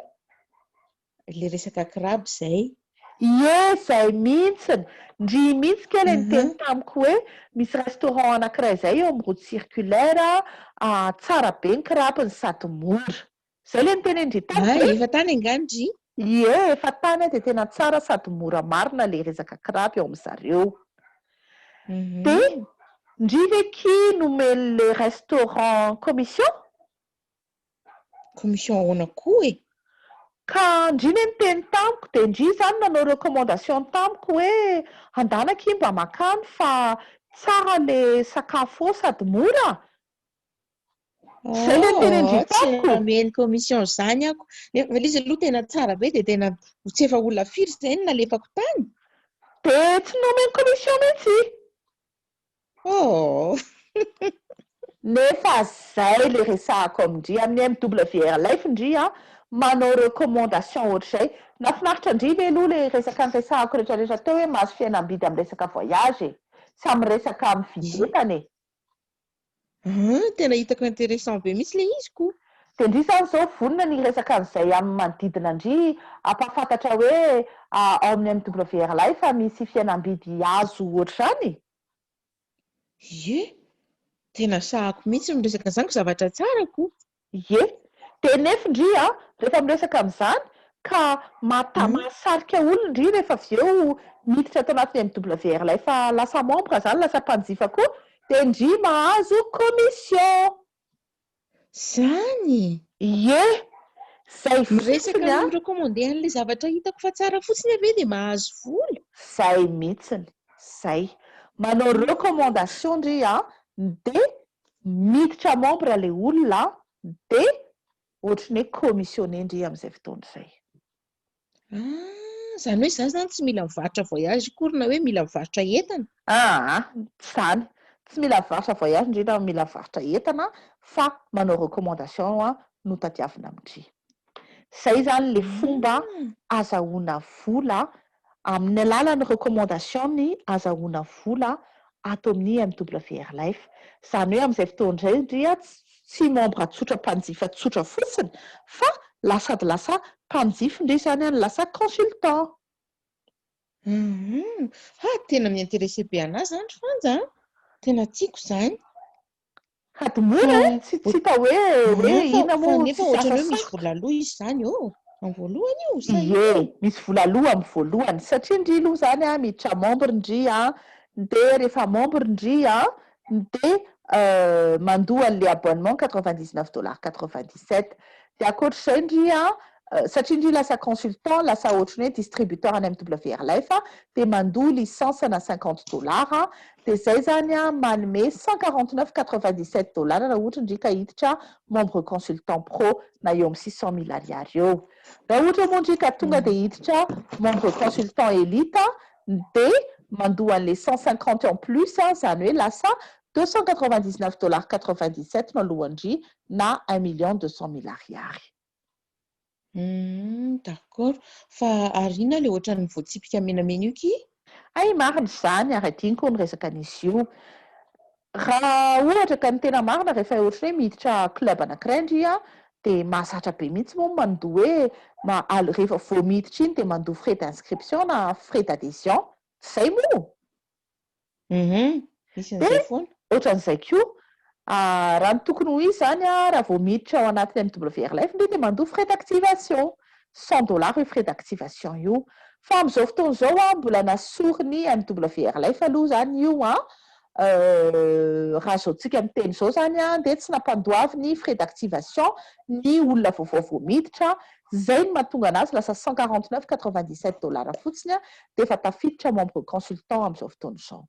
Le resaka crabe zay. Ie, zay mihitsiny. Ndry mihitsy kely niteny tamiko hoe misy restaurant anankiray zay eo amin'ny route circulaire, tsara be ny crabe-ny sady mora. Zay le niteny ndry tamiko e. Efa tany angandry. Ie, efa tany de tena tsara sady mora marina le resaka crabe eo amin'zareo. De ndry ve ki nomen'le restaurant commission? Commission ahoana koa e? Ka ndry ne niteny tamiko, de ndry zany nanao recommandation tamiko hoe andanaky mba makany fa tsara le sakafo ao sady mora. Zay le niteny ndry Oh, tsy tamiko. Nomeny commission zany ako. Nefa le izy aloha tena tsara be, de tena tsy efa olona firy zay no nalefako tany. De tsy nomeny commission mihitsy. Oh. Nefa zay le resahako amindry amin'ny MWR Life, ndry manao recommandation ohatr'izay. Nafinaritra ndry ve aloha le resaka nyresahako rehetrarehetra teo hoe mahazo fihenam-bidy amin'ny resaka voyage e, sy amin'ny resaka amin'ny videtana e? Tena hitako intéressant be mihitsy le izy ko. De ndry zany zao vonona ny resaka an'izay amin'ny manodidina ndry ampahafantatra hoe ao amin'ny MWR Life misy fihenam-bidy azo ohatr'izany? Ie. Tena sahako mihitsy miresaka an'izany ko zavatra tsara ko. Ie. Dia nefa ndry a, rehefa miresaka amin'izany ka mahata- mahasarika olona ndry rehefa avy eo miditra ato anatin'ny MWR Life lasa membre zany, lasa mpanjifa koa, dia ndry mahazo commission. Zany? Ie. Zay Miresaka fotsiny a. mi-recommander an'ilay zavatra hitako fa tsara fotsiny ave dia mahazo vola. Zay mihitsiny. Zay. Manao recommandation ndry a, dia miditra membre ilay olona dia ohatran'ny hoe commissionné ndry amin'izay fotoana izay. Ah, zany hoe za zany tsy mila mivarotra voyage akory na hoe mila mivarotra entana. Aa, tsy zany. Tsy mila mivarotra voyage ndry na mila mivarotra entana fa manao recommandation no tadiavina amin-dry. Zay zany le fomba azahoana vola amin'ny alalan'ny recommandation ny azahoana vola ato amin'ny MWR Life. Izany hoe amin'izay fotoana izay ndry tsy membre tsotra mpanjifa tsotra fotsiny fa lasa sady lasa mpanjifa ndry izany no lasa consultant. Hum, ha tena mi-intéressé be anahy zany ry Fanja a! Tena tiako izany. Sady mora e, tsy tsy hita hoe hoe inona Fa moa nefa tsisy asa ohatran'ny hoe misy sarotra. vola aloha izy izany ô, amin'ny voalohany io sa Ie, inona e? misy vola aloha amin'ny voalohany satria ndry aloha izany a miditra membre ndry a, dia rehefa membre ndry a dia mandoa an'ilay abonnement 99 dollars 97. Dia ankoatr'izay ndry a, satria ndry lasa consultant, lasa ohatran'ny hoe distributeur any amin'ny WR Life dia mandoa licence ana 50 dollars, dia zay zany a manome 149 97 dollars raha ohatra ndry ka hiditra membre consultant pro na eo amin'ny 600 mille ariary eo. Raha ohatra moa ndry ka tonga dia hiditra membre consultant elite dia mandoa an'ilay 150 en plus, izany hoe lasa 299 dollars 97 no alohan-dry na 1 million 200 mille ariary. Hum, d'accord. Fa ary inona ilay ohatran'ny voatsipika menamena io ki? Hay marina izany ary adinoko ny resaka an'izy io. Raha ohatra ka ny tena marina rehefa ohatran'ny hoe miditra club anankiray ndry an, dia mahazatra be mihitsy moa ny mandoa hoe ma- al- rehefa vao miditra iny dia mandoa frais d'inscription na frais d'adhésion. Tsy izay moa? Hum, misy an'izay Dia foana. ohatran'izay koa, raha ny tokony ho izy izany raha vao miditra ao anatin'ny MWR Life ndry dia mandoa frais d'activation, 100 dollars io frais d'activation io. Fa amin'izao fotoana izao mbola nasorin'ny MWR Life aloha izany io an, raha izao tsika miteny izao izany dia tsy nampandoaviny frais d'activation ny olona vaovao vao miditra, izay no mahatonga anazy lasa 149 97 dollars fotsiny dia efa tafiditra membre consultant amin'izao fotoana izao.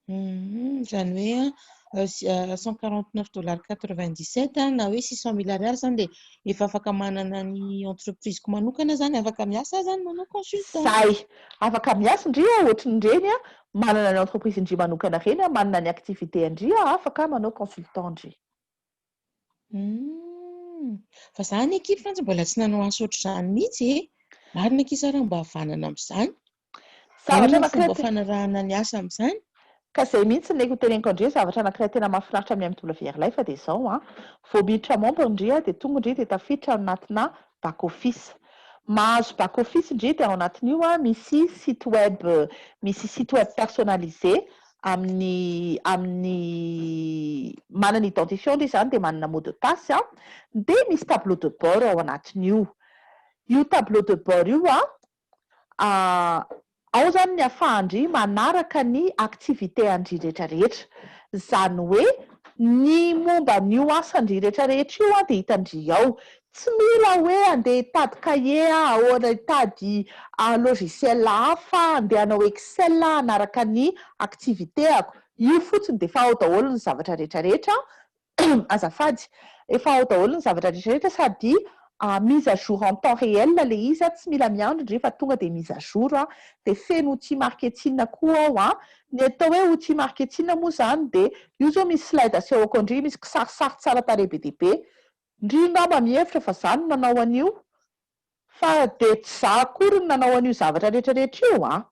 Izany hoe 149 dollars 97 na hoe 600 mille ariary izany dia efa afaka manana ny entreprise-ko manokana izany, afaka miasa aho izany manao consultant. Zay! Afaka miasa ndry a, ohatrin'ireny a, manana ny entreprise ndry manokana ireny a, manana ny activité ndry a, afaka manao consultant ndry. Fa za anie akia Frantsa mbola tsy nanao asa ohatr'izany mihitsy e. Marina akia za raha mba havanana amin'izany. Zavatra Inona ny anankiray fomba te- fanarahana ny asa amin'izany? Ka izay mihitsy no teneniko an-dry, zavatra anankiray tena mahafinaritra amin'ny MWR Life dia izao an, vao miditra membre ndry dia tonga ndry dia tafiditra ao anatina back office. Mahazo back office ndry dia ao anatin'io an misy site web, misy site web personnalisé amin'ny amin'ny manana identifiant ndry izany dia manana mot de passe an, dia misy tableau de bord ao anatin'io. Io tableau de bord io an, Ao zany ny afahan-dry manaraka ny activité an-dry rehetra rehetra. Zany hoe ny momba an'io asan-dry rehetra rehetra io dia hitan-dry ao. Tsy mila hoe andeha hitady cahier ahoana hitady logiciel hafa andeha hanao excel hanaraka ny activité-ako. Io fotsiny dia efa ao daholo ny zavatra rehetra rehetra. Azafady. Efa ao daholo ny zavatra rehetra rehetra sady mise à jour en temps réel le izy a, tsy mila miandry ndry fa tonga dia mise à jour a, dia feno outil marketing koa ao a. Ny atao hoe outil marketing moa izany dia io izao misy slide asehoko an-dry misy kisarisary tsara tarehy be dia be. Ndry angamba mihevitra fa za no nanao an'io Fa dia tsy za akory no nanao an'io zavatra rehetra rehetra io an!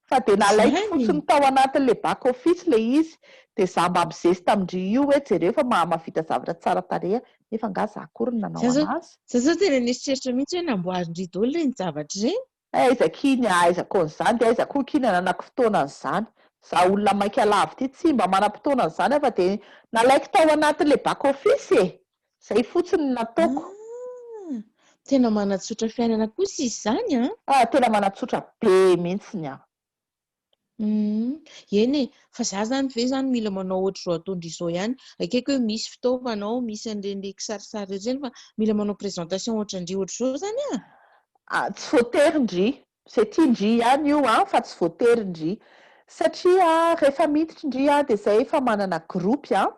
Fa dia nalaiko Izany? fotsiny tao anatin'ilay back office ilay izy, dia za mba mizesta amin-dry io hoe jereo fa mahavita zavatra tsara tarehy aho, nefa angaha za akory no nanao Za zao, anazy? za zao tena nieritreritra mihitsy hoe namboarin-dry daholo ireny zavatra ireny. Aiza akia ny ahaizako an'izany, dia aiza koa akia ny ananako fotoana an'izany. Za olona maika lava ity tsy mba manam-potoana an'izany aho fa dia nalaiko tao anatin'ilay back office e! Zay fotsiny no nataoko. Ah! Tena manatsotra fiainana kosa izy izany an! Ah, tena manatsotra be mihitsiny an! Humm. Eny e, fa za zany ve zany mila manao ohatr'izao ataon-dry izao ihany? Ekeko hoe misy fitaovana ao, misy an'ireny le kisarisary ireny fa mila manao présentation ohatran-dry ohatr'izao zany aho? Ah, tsy voatery ndry. Izay tian-dry ihany io an, fa tsy voatery ndry. Satria rehefa miditra ndry an, dia izay efa manana groupe an,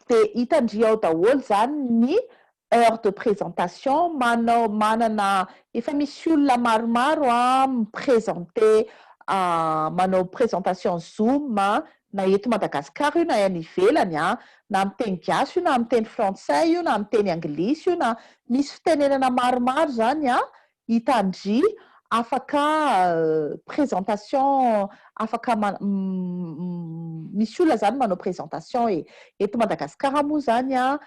dia hitan-dry ao daholo izany ny heure de présentation, manao, manana, efa misy olona maromaro an, mi-presenter, manao présentation zoom na eto Madagasikara io na any ivelany an, na amin'ny teny gasy io na amin'ny teny frantsay io na amin'ny teny anglisy io na, misy fitenenana maromaro izany an, hitan-dry afaka présentation afaka misy olona zany manao présentation e. Eto Madagasikara moa zany an,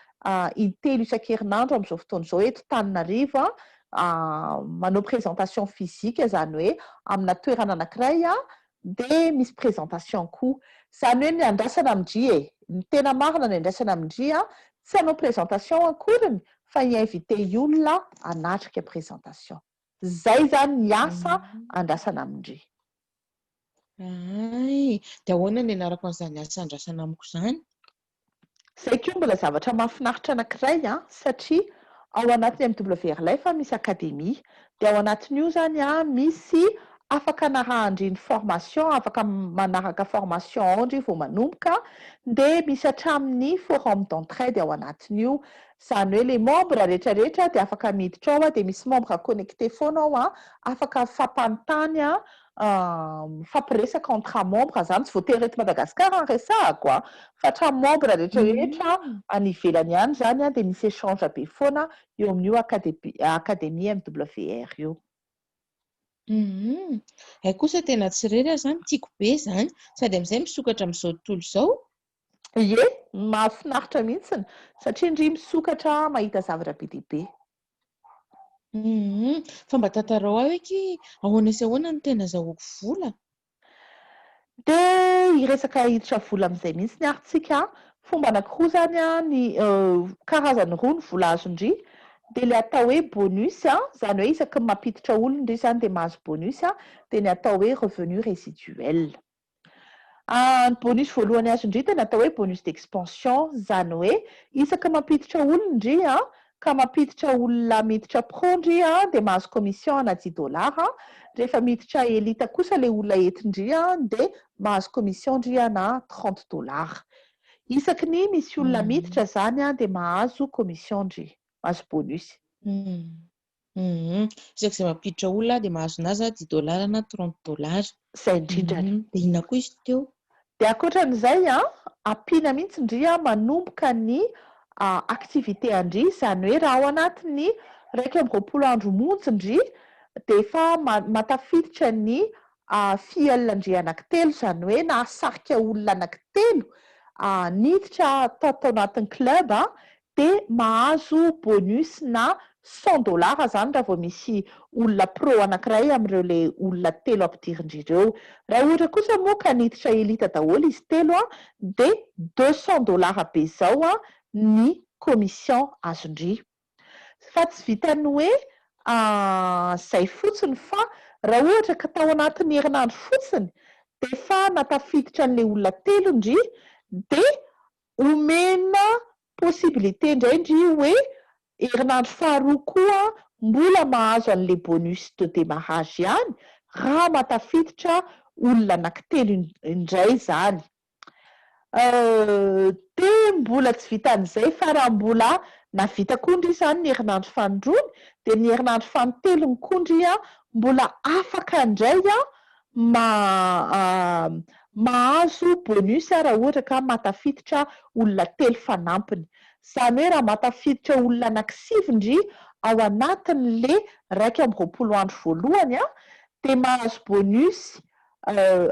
intelo isan-kerinandro amin'izao fotoana izao eto Tananarivo an, manao présentation physique zany hoe amina toerana anankiray an, dia misy présentation koa. Zany hoe ny andrasana amin-dry e, ny tena marina ny andrasana amin-dry an, tsy hanao présentation ankoriny fa hi-inviter olona hanatrika présentation. Zay zany ny asa andrasana amin-dry. Hay! Dia ahoana ny anarako an'izany asa andrasana amiko izany? Zay koa mbola zavatra mahafinaritra anankiray an, satria ao anatin'ny MWR Life misy académie, dia ao anatin'io zany an misy afaka anarahan-dry ny formation, afaka manaraka formation ao ndry vao manomboka, dia misy hatramin'ny forum d'entraide ao anatin'io, izany hoe le membre rehetra rehetra dia afaka miditra ao an, dia misy membre connecté foana ao an, afaka mifampanontany an, mifampiresaka entre membre zany, tsy voatery eto Madagascar no resahako an, fa hatramin'ny membre rehetra rehetra any ivelany any zany an, dia misy échange be foana eo amin'io académie MWR io. Hum, hay kosa tena tsy irery aho zany, tiako be zany, sady amin'izay misokatra amin'izao tontolo izao. Ie, mahafinaritra mihitsiny, satria ndry misokatra mahita zavatra be dia be. Hum, fa mba tantarao ahy hoe akia ahoana sy ahoana no tena azahoako vola? Dia hiresaka hiditra vola amin'izay mihitsy ary tsika. Fomba anankiroa izany ny karazany roa ny vola azon-dry. Dia ilay atao hoe bonus, izany hoe isaky ny mampiditra olona ndry izany dia mahazo bonus, dia ny atao hoe revenu résiduel. Ny bonus voalohany azon-dry dia ny atao hoe bonus d'expansion, izany hoe isaka mampiditra olona ndry ka mampiditra olona miditra pro ndry dia mahazo commission ana dix dollars, rehefa miditra elite kosa ilay olona entin-dry dia mahazo commission ndry ana trente dollars. Isaky ny misy olona miditra izany dia mahazo commission ndry, mahazo bonus. Hum, isaky izay mampiditra olona aho dia mahazo na za dix dollars na trente dollars. Izay indrindrany. Hum, dia inona koa izy teo? Dia ankoatran'izay an, ampiana mihitsy ndry an, manomboka ny activité an-dry, izany hoe raha ao anatin'ny 21 andro monja ndry dia efa mahatafiditra ny filleul ndry anankitelo, izany hoe nahasarika olona anankitelo niditra tao anatin'ny club dia mahazo bonus na cent dollars zany raha vao misy olona pro anakiray amin'ireo le olona telo ampidirindry ireo. Raha ohatra kosa moa ka niditra elite daholo izy telo an, dia deux cent dollars be zao an ny commission azondry. Fa tsy vitan'ny hoe zay fotsiny fa raha ohatra ka tao anatin'ny herinandro fotsiny dia efa natafiditra an'le olona telo ndry dia Omena possibilité indray ndry hoe herinandro faharoa koa mbola mahazo an'le bonus de démarrage ihany raha mahatafiditra olona anankitelo indray izany. Dia mbola tsy vitan'izay fa raha mbola navita koa ndry izany ny herinandro fanindroany dia ny herinandro fanintelony koa ndry mbola afaka indray ma mahazo bonus raha ohatra ka mahatafiditra olona telo fanampiny. Izany hoe raha mahatafiditra olona anankisivy ndry ao anatin'le 21 andro voalohany an, dia mahazo bonus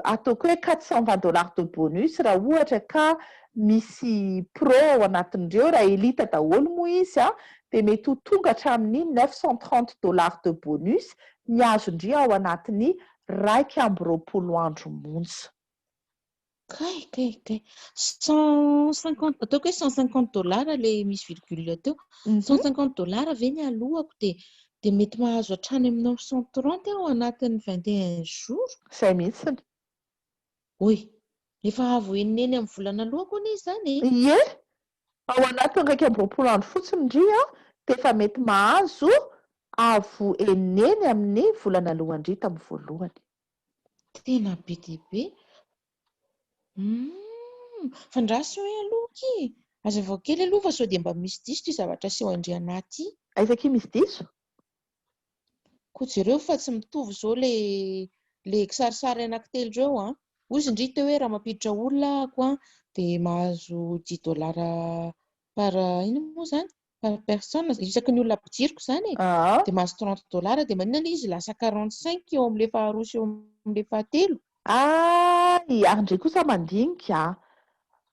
ataoko hoe 420 dollars de bonus raha ohatra ka misy pro ao anatin'ireo, raha elite daholo moa izy an, dia mety ho tonga hatramin'ny 930 dollars de bonus ny azon-dry ao anatin'ny. 21 andro monja. Kay, kay, kay. 150, ataoko hoe 150 dollars le misy virgule teo. 150 dollars ve ny alohako de mety mahazo hatrany amin'ny 930 aho anatin'ny 21 jours? Zay mihitsiny. Oy, efa avo enineny amin'ny volana alohako anie izany e. Ie, ao anatin'ny 21 andro fotsiny ndry a de efa mety mahazo avo enineny amin'ny volana alohandry tamin'ny voalohany. Tena be dia be. Fa ndraso hoe aloha ky. Azavao kely aloha fa sao dia mba misy diso ty zavatra aseho andry anaty. Aiza misy diso? Koa jereo fa tsy mitovy zao le kisarisary anankitelo ireo a. Ozy indri teo hoe raha mampiditra olona ako a dia mahazo 10 dollars par ino moa zany? Par personne, isaky ny olona ampidiriko zany e. Dia mahazo 30 dollars, dia maninona ilay izy lasa 45 eo amin'ilay faharoa sy eo amin'ilay fahatelo? Ay, ary ndry kosa mandinika.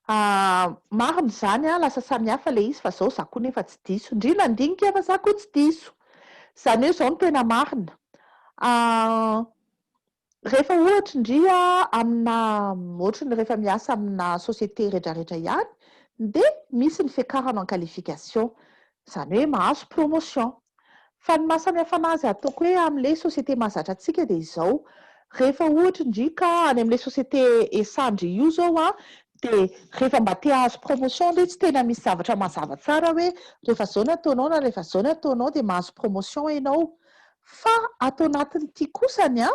Ah, marina izany a, lasa samihafa ilay izy fa zao za koa nefa tsy diso. Ndry nandinika fa za koa tsy diso. Izany hoe zao no tena marina. Rehefa ohatra ndry a amina ohatry ny rehefa miasa amina société rehetrarehetra ihany dia misy ny fiakarana en qualification. Izany hoe mahazo promotion. Fa ny mahasamihafa anazy ataoko hoe amin'ilay société mahazatra antsika dia izao. Rehefa ohatra ndry ka any amin'ilay société esandry io zao a dia rehefa mba te hahazo promotion ndry tsy tena misy zavatra mazava tsara hoe rehefa zao no ataonao na rehefa zao no ataonao dia mahazo promotion ianao. Fa ato anatin'ity kosany a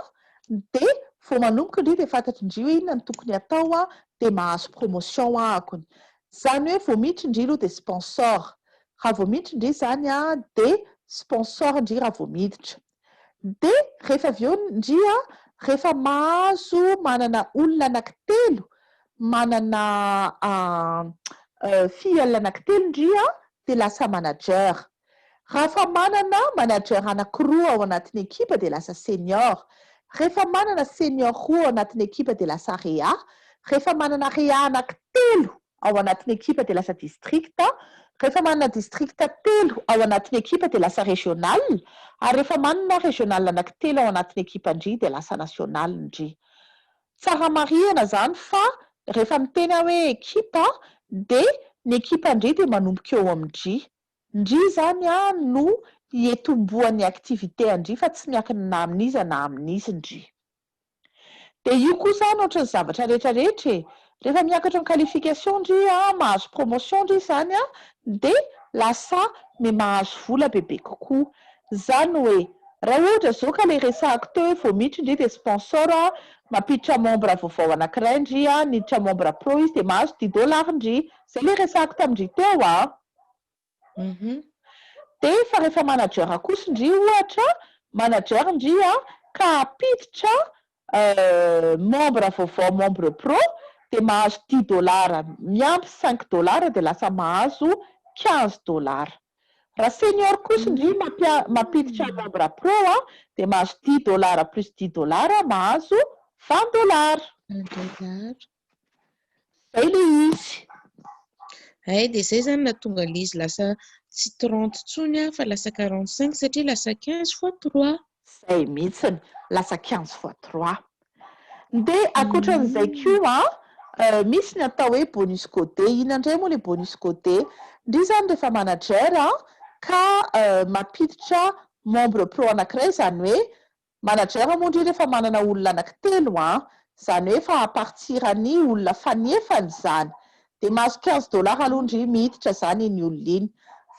dia vao manomboka ndry dia fantatry ndry hoe inona no tokony atao a dia mahazo promotion ahakony. Izany hoe vao miditra ndry aloha dia sponsor. Raha vao miditra ndry izany a dia sponsor ndry raha vao miditra. Dia rehefa avy eo ndry a rehefa mahazo manana olona anankitelo, manana filleul anankitelo ndry a dia lasa manager. Raha fa manana manager anankiroa ao anatin'ny ekipa dia lasa senior. Rehefa manana senior roa ao anatin'ny ekipa dia lasa REA. Rehefa manana REA anankitelo ao anatin'ny ekipa dia lasa district. Rehefa manana district telo ao anatin'ny ekipa dia lasa régional. Ary rehefa manana régional anankitelo ao anatin'ny ekipa ndry dia lasa national ndry. Tsara marihana zany fa rehefa miteny aho hoe ekipa dia ny ekipa ndry dia manomboka eo amindry. Ndry zany a no hitomboan'ny activité andry fa tsy miankina na amin'iza na amin'izy ndry. Dia io koa zany ohatran'ny zavatra rehetrarehetra e. Rehefa miakatra ny qualification ndry a, mahazo promotion ndry zany a, dia lasa me mahazo vola bebe kokoa. Zany hoe raha ohatra zao ka le resahako teo hoe vao miditra ndry dia sponsor a, mampiditra membre vaovao anankiray ndry a, niditra membre pro izy dia mahazo 10 dollars ndry. Zay le resahako tamindry teo a. Dia fa rehefa manager kosa ndry ohatra, manager ndry a ka hampiditra membre vaovao, membre pro, dia mahazo 10 dollars miampy 5 dollars dia lasa mahazo 15 dollars. Raha senior kosa ndry mampiditra membre pro a dia mahazo 10 dollars plus 10 dollars, mahazo 20 dollars. 20 dollars. Zay le izy. Ay, dia izay zany nahatonga ilay izy lasa tsy 30 intsony a fa lasa 45 satria lasa 15 fois 3. Zay mihitsiny, lasa 15 fois 3. Dia ankoatran'izay koa a, misy ny atao hoe bonus codé. Inona indray moa le bonus codé? Ndry zany rehefa manager a ka mampiditra membre pro anankiray, izany hoe manager moa ndry rehefa manana olona anankitelo a, izany hoe fa à partir ny olona fanefany zany dia mahazo 15 dollars aloha ndry miditra zany iny olona iny.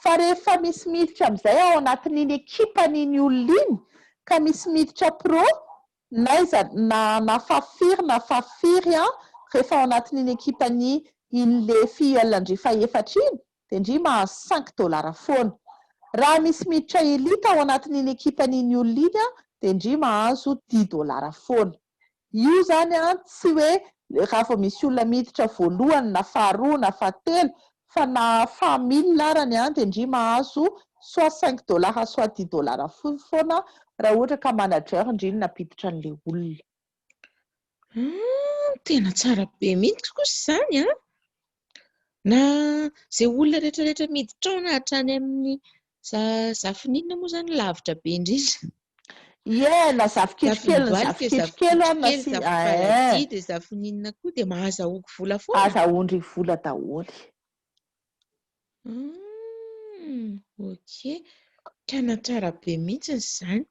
Fa rehefa misy miditra amin'izay ao anatin'iny ekipan'iny olona iny ka misy miditra pro n'aiza na fahafiry na fahafiry a, rehefa ao anatin'iny ekipany iny le filleul ndry fahefatra iny dia ndry mahazo 5 dollars foana. Raha misy miditra élite ao anatin'iny ekipan'iny olona iny a dia ndry mahazo 10 dollars foana. Io zany a tsy hoe raha vao misy olona miditra voalohany na faharoa na fahatelo fa na faha-mille arany a dia ndry mahazo soit 5 dollars soit 10 dollars foana raha ohatra ka manager ndry no nampiditra an'ilay olona. Tena tsara be mihitsy kosa izany a. Na izay olona rehetrarehetra miditra ao na hatrany amin'ny zafininona moa zany lavitra be indrindra. Ie, na zafikitro Zafy kely ny dohalika, zafikitro kely zafikitro a, na kely, sy zafy eh, faladia, de zafy ninona koa de mahazahoako vola foana. Azahoandry vola daholo. Ok, tena tsara be mihitsy izany.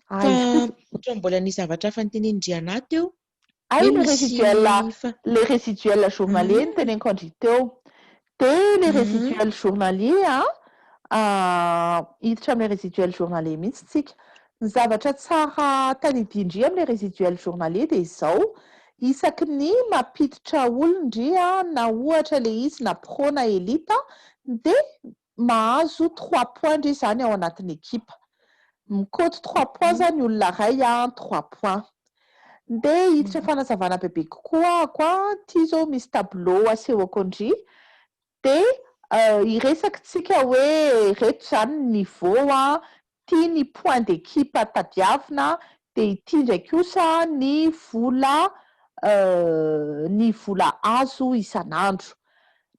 Ah, Fa izy koa ohatran'ny mbola nisy zavatra hafa notenenin-dry anahy teo. Ay, Hoe le misy résiduel, fa le résiduel journalier no teneniko andry teo. De le résiduel journalier a, hiditra amin'le résiduel journalier mihitsy tsika. Ny zavatra tsara tadidindry amin'le résiduel journalier de izao: isaky ny mampiditra olon-dry a, na ohatra le izy na pro na élite, de mahazo 3 points ndry zany ao anatin'ny ekipa. Mikoty 3 points zany olona ray a, 3 points. De hiditra fanazavana bebe kokoa ako a, ty zao misy tableau asehoko andry, de iresaky tsika hoe reto zany niveau a, ty ny point d'équipe tadiavina, de ity ndraiky kosa ny vola azo isan'andro.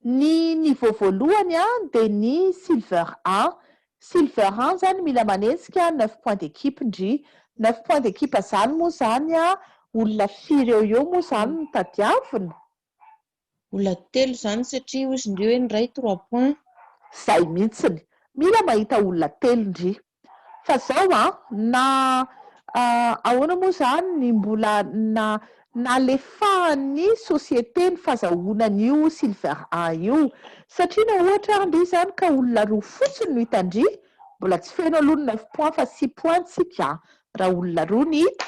Ny niveau voalohany a, de ny silver 1. Silver 1 zany mila manenjika 9 points d'équipe ndry. 9 points d'équipe zany moa zany a, olona firy eo eo moa zany no tadiavina? Olona telo zany, satria ozy ndreo hoe ny ray 3 points. Zay mihitsiny, mila mahita olona telo ndry. Fa zao a, na ahoana moa zany ny mbola na nalefahan'ny société ny fahazahoanan'io silver 1 io, satria na ohatra ary ndry zany ka olona roa fotsiny no hitandry, mbola tsy feno aloha ny 9 points fa 6 points tsika raha olona roa ny hita.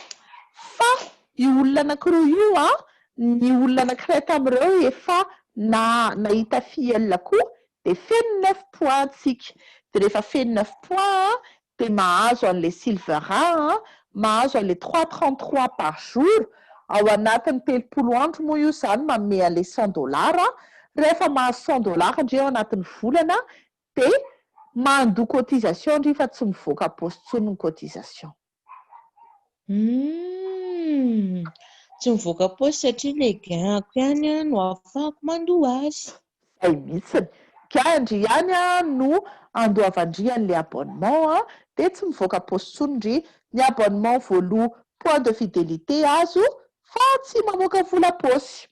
Fa io olona anankiroa io a, ny olona anankiray tamin'ireo efa na nahita filleul koa, de feno 9 points tsika. De rehefa feno 9 points de mahazo an'le silver 1, mahazo an'le 3,33 par jour ao anatin'ny 30 andro moa io zany manome an'le 100 dollar. Rehefa mahazo 100 dollar ndre ao anatin'ny volana, de mandoa cotisation ndry fa tsy mivoaka paosy intsony ny cotisation. Tsy mivoaka paosy satria le gain-ko ihany a no ahafahako mandoa azy. Zay mihitsiny, gain-dry ihany a no andoavandry an'le abonnement a, de tsy mivoaka paosy intsony ndry. Ny abonnement voaloha, point de fidélité azo fa tsy mamoaka vola paosy.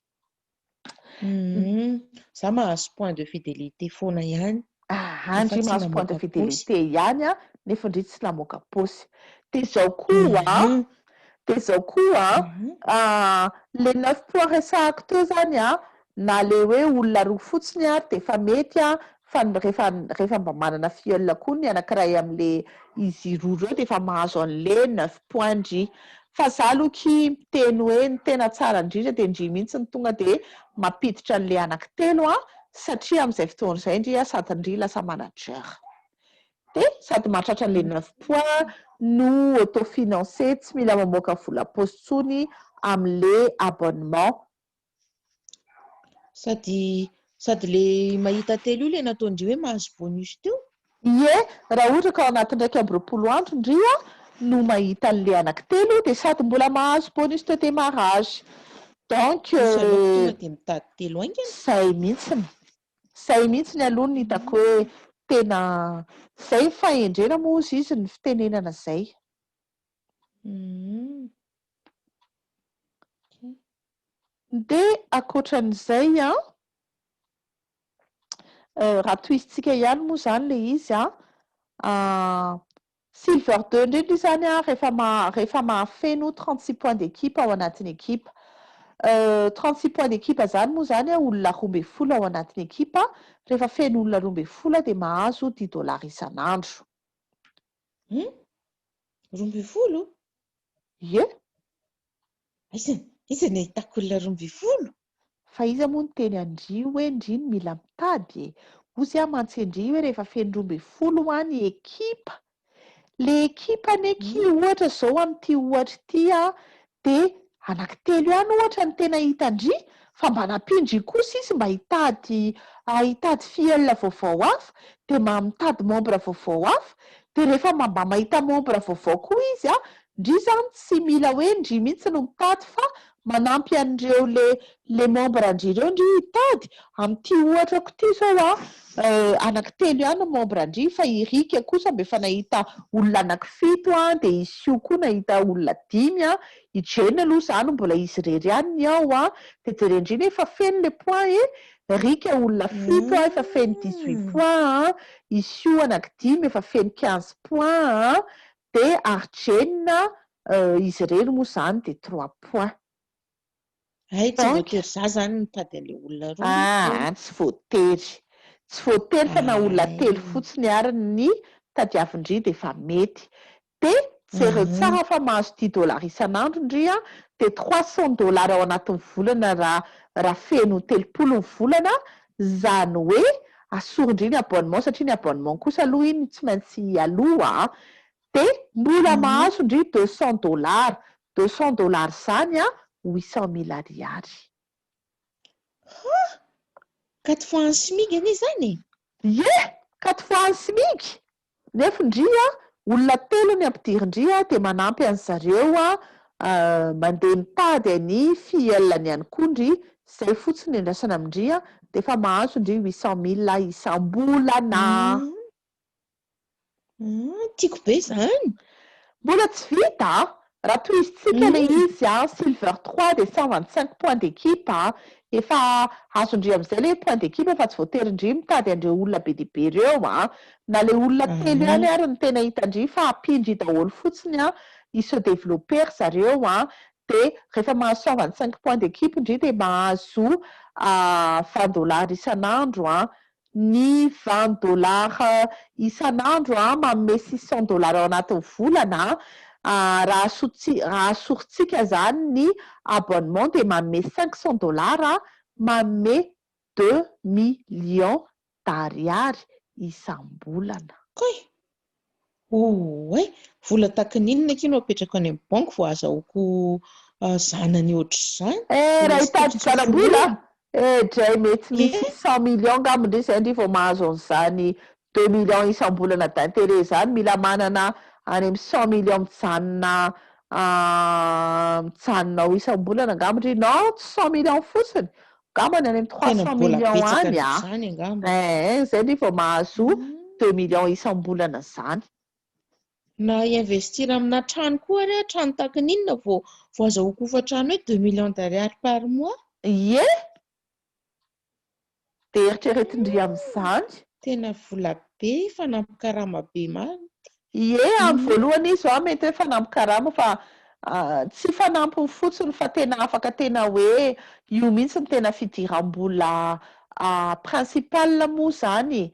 Za mahazo point de fidélité foana ihany. Andry Nefa tsy mahazo point de namoaka paosy. fidélité ihany a, nefa ndry tsy namoaka paosy. De zao koa a, de zao koa a, le 9 points resahako teo zany a, na le hoe olona roa fotsiny ary de efa mety a, fa rehefa mba manana filleul koa ny anankiray am'le izy roa reo, de efa mahazo an'le 9 points ndry. Fa za aloha ki miteny hoe ny tena tsara indrindra de ndry mihitsy ny tonga de mampiditra an'le anankitelo a, satria am'izay fotoana izay ndry a, sady ndry lasa manager, de sady mahatratra an'le 9 points no autofinancé, tsy mila mamoaka vola paosy intsony am'le abonnement. Sady le mahita telo io le nataondry hoe mahazo bonus teo. Ie, raha ohatra ka ao anatin'ny 21 andro ndry a no mahita an'le anankitelo, de sady mbola mahazo bonus de démarrage, donc Misy aleoko tonga de mitady telo haingana. Zay mihitsiny, zay mihitsiny aloha ny hitako hoe tena zay fahendrena moa izy izy ny fitenenana zay. De ankoatran'izay a, raha tohizitsika ihany moa zany le izy a, silver 2 indrindra izy zany a, rehefa mahafeno 36 points d'équipe ao anatin'ny équipe. 36 points d'équipe zany moa zany a, olona 12 ao anatin'ny ekipa. Rehefa feno olona 12 de mahazo 10 dollars isan'andro. 12? Ie. Aizany iza ny ahitako olona 12? Fa iza moa ny teny andry hoe ndry ny mila mitady e? Ozy aho mantsy andry hoe rehefa feno 12 ho any ekipa, le ekipa neky ohatra zao amin'ity ohatra ity a, de anankitelo ihany ohatra ny tena hitandry, fa mba nampindry kosa izy mba hitady filleul vaovao hafa, de mba mitady membre vaovao hafa. De rehefa mba mahita membre vaovao koa izy a, ndry zany tsy mila hoe ndry mihitsy no mitady fa Manampy an'ireo le le membre an-dry ireo ndry hitady. Amin'ity ohatrako ity izao a, anankitelo ihany ny membre an-dry fa i Rika kosa mba efa nahita olona anankifito a, dia i Sio koa nahita olona dimy a, i Jane aloha izany mbola izy irery ihany ny ao a, dia jeren-dry nefa feno le point e, Rika olona fito a efa feno 18 points a, i Sio anankidimy efa feno 15 points a, dia ary Jane izy irery moa izany dia 3 points. Hay, tsy Donc voatery za zany mitady an'le olona roa. Ah, tsy voatery. Tsy voatery fa na olona telo Ay. fotsiny ary ny tadiavin-dry dia efa mety. Dia jereo tsara fa mahazo 10 dollars isan'andro ndry a, dia 300 dollars ao anatin'ny volana raha feno 30 ny volana, zany hoe asorindry ny abonnement satria ny abonnement kosa aloha iny tsy maintsy aloha a, dia mbola mahazo ndry 200 dollars. 200 dollars zany a 800 000 ariary. Quatre fois un SMIC anie zany e. Ie, quatre fois un SMIC. Nefa ndry a, olona telo ny ampidirindry a, dia manampy an'zareo a mandeha mitady any filleul-ny ihany koa ndry, zay fotsiny andrasana amindry a, dia efa mahazo ndry 800 000 isam-bolana. Tiako be zany. Mbola tsy vita a. Raha tohizintsika le izy a, silver 3 dia 125 points d'équipe a. Efa azondry amin'izay le point d'équipe fa tsy voatery ndry mitady an'ireo olona be dia be ireo a. Na le olona telo ihany ary ny tena hitandry fa ampindry daholo fotsiny a, i-se développer zareo a. Dia rehefa mahazo 125 points d'équipe ndry dia mahazo 20 dollars isan'andro a. Ny 20 dollars isan'andro a manome 600 dollars ao anatin'ny volana. Raha asorintsika zany ny abonnement dia manome 500 dollars, manome 2 millions d'ariary isam-bolana. Koy! Oay! Vola takin'inona akia no apetrako any amin'ny banky vao azahoako zanany ohatr'izany? Eh, raha Mbola hitady tsy zana-bola foronina. eh, dray mety misy Ie. 100 millions angamba ndry zay ndry vao mahazo an'izany 2 millions isam-bolana d'intérêt zany. Mila manana any amin'ny 100 millions mijanona ao isam-bolana angamba ndry. Non, tsy 100 millions fotsiny angambany, any amin'ny trois Tena cent mbola millions betsaka any a. an'izany angamba. Eh, zay ndry vao mahazo 2 millions isam-bolana zany. Na investir amina trano koa ary a, trano takin'inona vao azahoako hofa-trano hoe 2 millions d'ariary par mois? Ie, dia eritreretindry amin'izany. Tena vola be, fanampin-karama be marina. Ie, amin'ny voalohany izy a mety hoe fanampin-karama fa tsy fanampiny fotsiny fa tena afaka tena hoe io mihitsy ny tena fidiram-bola principal moa zany.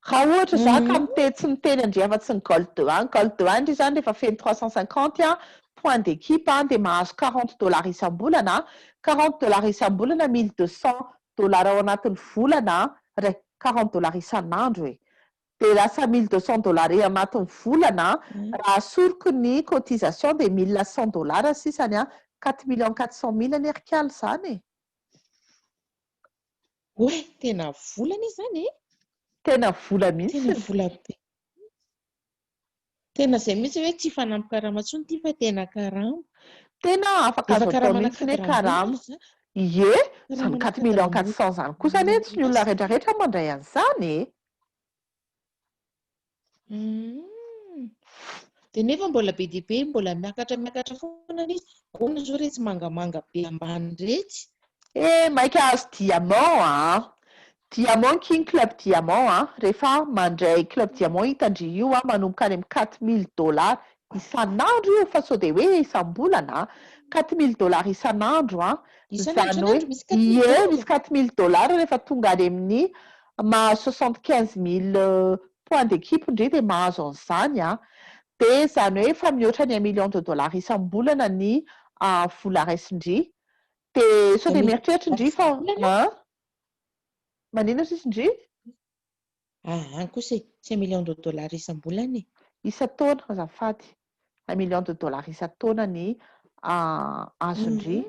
Raha ohatra za ka tsy miteny andry afa-tsy ny gold 1, gold 1 ndry zany rehefa feno 350 a point d'équipe a, dia mahazo 40 dollars isam-bolana. 40 dollars isam-bolana, 1200 dollars ao anatin'ny volana ray. 40 dollars isan'andro e, dia lasa 1200 dollars eo anatin'ny volana. Raha asoriko ny cotisation dia 1100 dollars sisany a. 4 400 000 ny erikaly zany e. Oay, tena vola anie zany e. Tena vola mihitsy. Tena vola be. Tena izay mihitsy hoe tsy fanampin-karama intsony ity fa tena karama. Tena afaka Efa azo atao karamana mihitsy ny hoe cadre karama. ambony zany. Ie, zany Karamana quatre cadre millions ambony. quatre cent zany kosa anie tsy ny olona rehetrarehetra mandray an'izany e. Dia nefa mbola be dia be, mbola miakatra miakatra foana izy. Ahoana zao retsy mangamanga be ambany retsy? Eh, maika azo diamant a. Diamant king club diamant a. Rehefa mandray club diamant hitandry io a, manomboka any amin'ny 4000 dollars isan'andro io fa sao dia hoe isam-bolana. 4000 dollars isan'andro a. Isan'andro? Zany hoe Isan'andro misy 4000 ie dollars? Misy 4000 dollars rehefa tonga any amin'ny mahazo 75 000 points d'équipe ndry dia mahazo an'izany a. Dia zany hoe efa mihoatra ny 1 million de dollars isam-bolana ny vola raisindry. Dia sao dia mieritreritra indry fa Volana? a maninona sisy indry? Ah, any kosa e, tsy 1 million de dollars isam-bolana e. Isan-taona azafady. 1 million de dollars isan-taona ny azondry.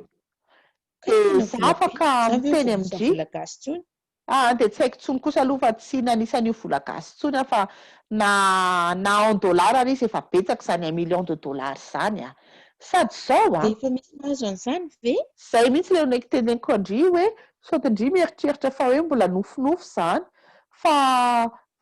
Ka Dia tena za vola be. afaka Za ve miteny vao amindry. vola gasy intsony? Ah, dia tsy haiko intsony kosa aloha fa tsy nanisan'io vola gasy intsony aho fa na en dollar ary izy efa betsaka izany 1 million de dollars zany a. Sady zao a. Dia efa misy mahazo an'izany ve? Zay mihitsy le naiky teneniko an-dry hoe sao dia ndry mieritreritra fa hoe mbola nofinofy izany. Fa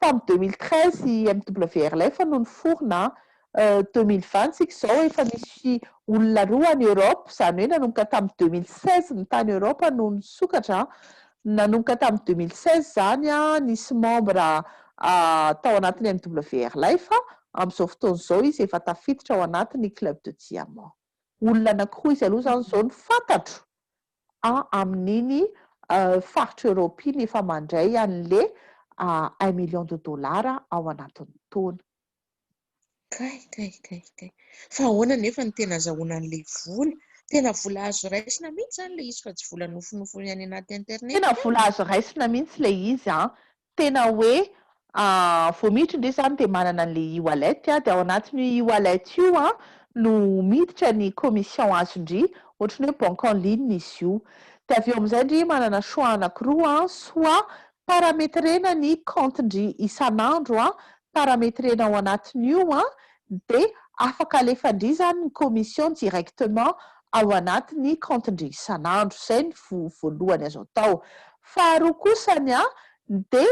tamin'ny 2013 i MWR Life no niforona an. 2020 tsika izao efa misy olona roa any Europe, izany hoe nanomboka tamin'ny 2016 ny tany Europe no nisokatra an. Nanomboka tamin'ny 2016 izany an, nisy membre tao anatin'ny MWR Life, amin'izao fotoana izao izy efa tafiditra ao anatin'ny Club de Diamant. Olona anankiroa izy aloha izany izao no fantatro amin'iny faritra Europe iny efa mandray an'le 1 million de dollars ao anatin'ny taona. Kay, kay, kay, kay. Fa ahoana nefa no tena azahoana an'ilay vola? Tena vola azo raisina mihitsy izany ilay izy fa tsy vola nofinofiny any anaty internet. Tena vola azo raisina mihitsy ilay izy an. Tena hoe vao miditra indray izany dia manana an'ilay e-wallet a, dia ao anatin'io e-wallet io a no miditra ny commission azon-dry, ohatran'ny hoe banque en ligne izy io. Dia avy eo amin'izay ndry manana choix anankiroa a, soit paramétrena ny compte-ndry isan'andro a, paramétrena ao anatin'io a, dia afaka alefan-dry izany ny commission directement ao anatin'ny compte-ndry isan'andro. Izay ny voalohany azo atao. Faharoa kosany a, dia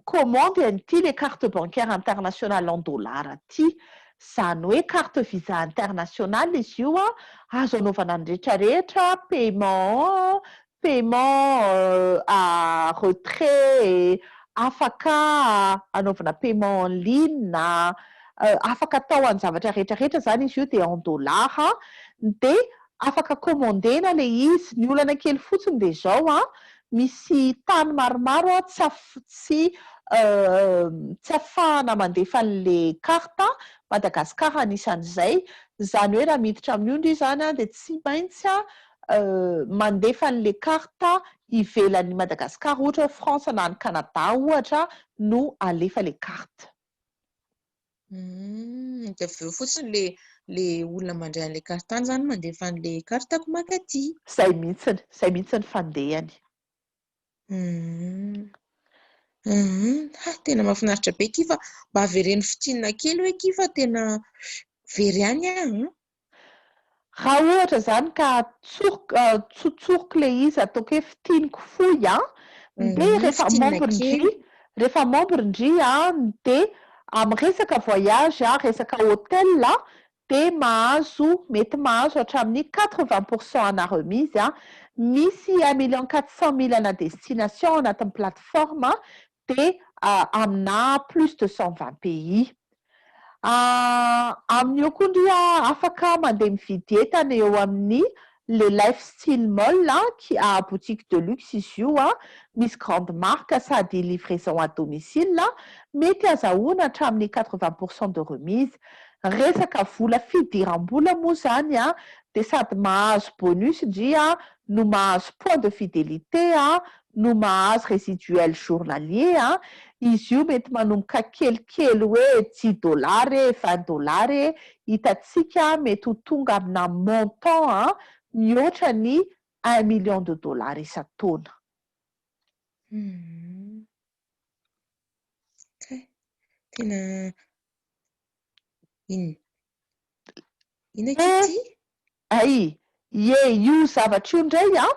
commande an'ity le carte bancaire internationale en dollar ty. Izany hoe carte Visa internationale izy io a, azo anaovana ny rehetrarehetra, paiement à retrait, afaka anaovana paiement en ligne, afaka atao any zavatra rehetrarehetra zany izy io, dia en dollar, dia afaka commandena le izy. Ny olana kely fotsiny dia zao a, misy tany maromaro a tsy afahana mandefa an'le carte, Madagasikara anisan'izay. Zany hoe raha miditra amin'io ndry zany a, dia tsy maintsy a mandefa an'le carte ivelan'ny Madagasikara, ohatra hoe France na any Canada ohatra no alefa le carte. Dia avy eo fotsiny le olona mandray an'le carte any zany mandefa an'le carte-ko makaty. Zay mihitsiny, zay mihitsy ny fandehany. Ha, tena mahafinaritra be ky, fa mba avereno fintinina kely hoe ky fa tena very ihany aho. Raha ohatra zany ka tsotsoroko le izy, ataoko hoe fintiniko fohy a, dia rehefa fintinina membre kely. ndry, rehefa membre ndry a, dia amin'ny resaka voyage a, resaka hôtel a, dia mahazo, mety mahazo hatramin'ny 80 % ana remise a, misy 1 400 000 ana destination anatin'ny plateforme, dia amina plus de 120 pays. Amin'io koa ndry a, afaka mandeha mividy entana eo amin'ny le Lifestyle Mall a, ki boutique de luxe izy io a, misy grande marque sady livraison à domicile, mety azahoana hatramin'ny 80 % de remise. Resaka vola, fidiram-bola moa zany a, dia sady mahazo bonus ndry a, no mahazo point de fidélité a, no mahazo résiduel journalier a. Izy io mety manomboka kelikely hoe 10 dollars e, 20 dollars e, hitantsika mety ho tonga amina montant a mihoatra ny 1 million de dollars isan-taona. Kay, tena inona? Inona ky ty? Ay, ie, io zavatra io indray a,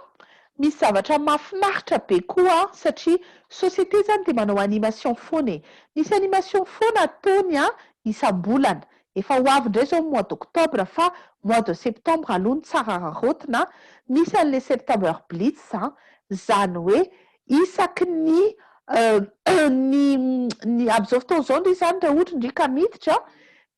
misy zavatra mahafinaritra be koa satria société zany dia manao animation foana e. Misy animation foana ataony a isam-bolana. Efa ho avy indray zao mois d'octobre, fa mois de septembre aloha ny tsara raraotina. Misy an'le September Blitz a, zany hoe isaky ny amin'izao fotoana izao ndry zany, raha ohatra ndry ka miditra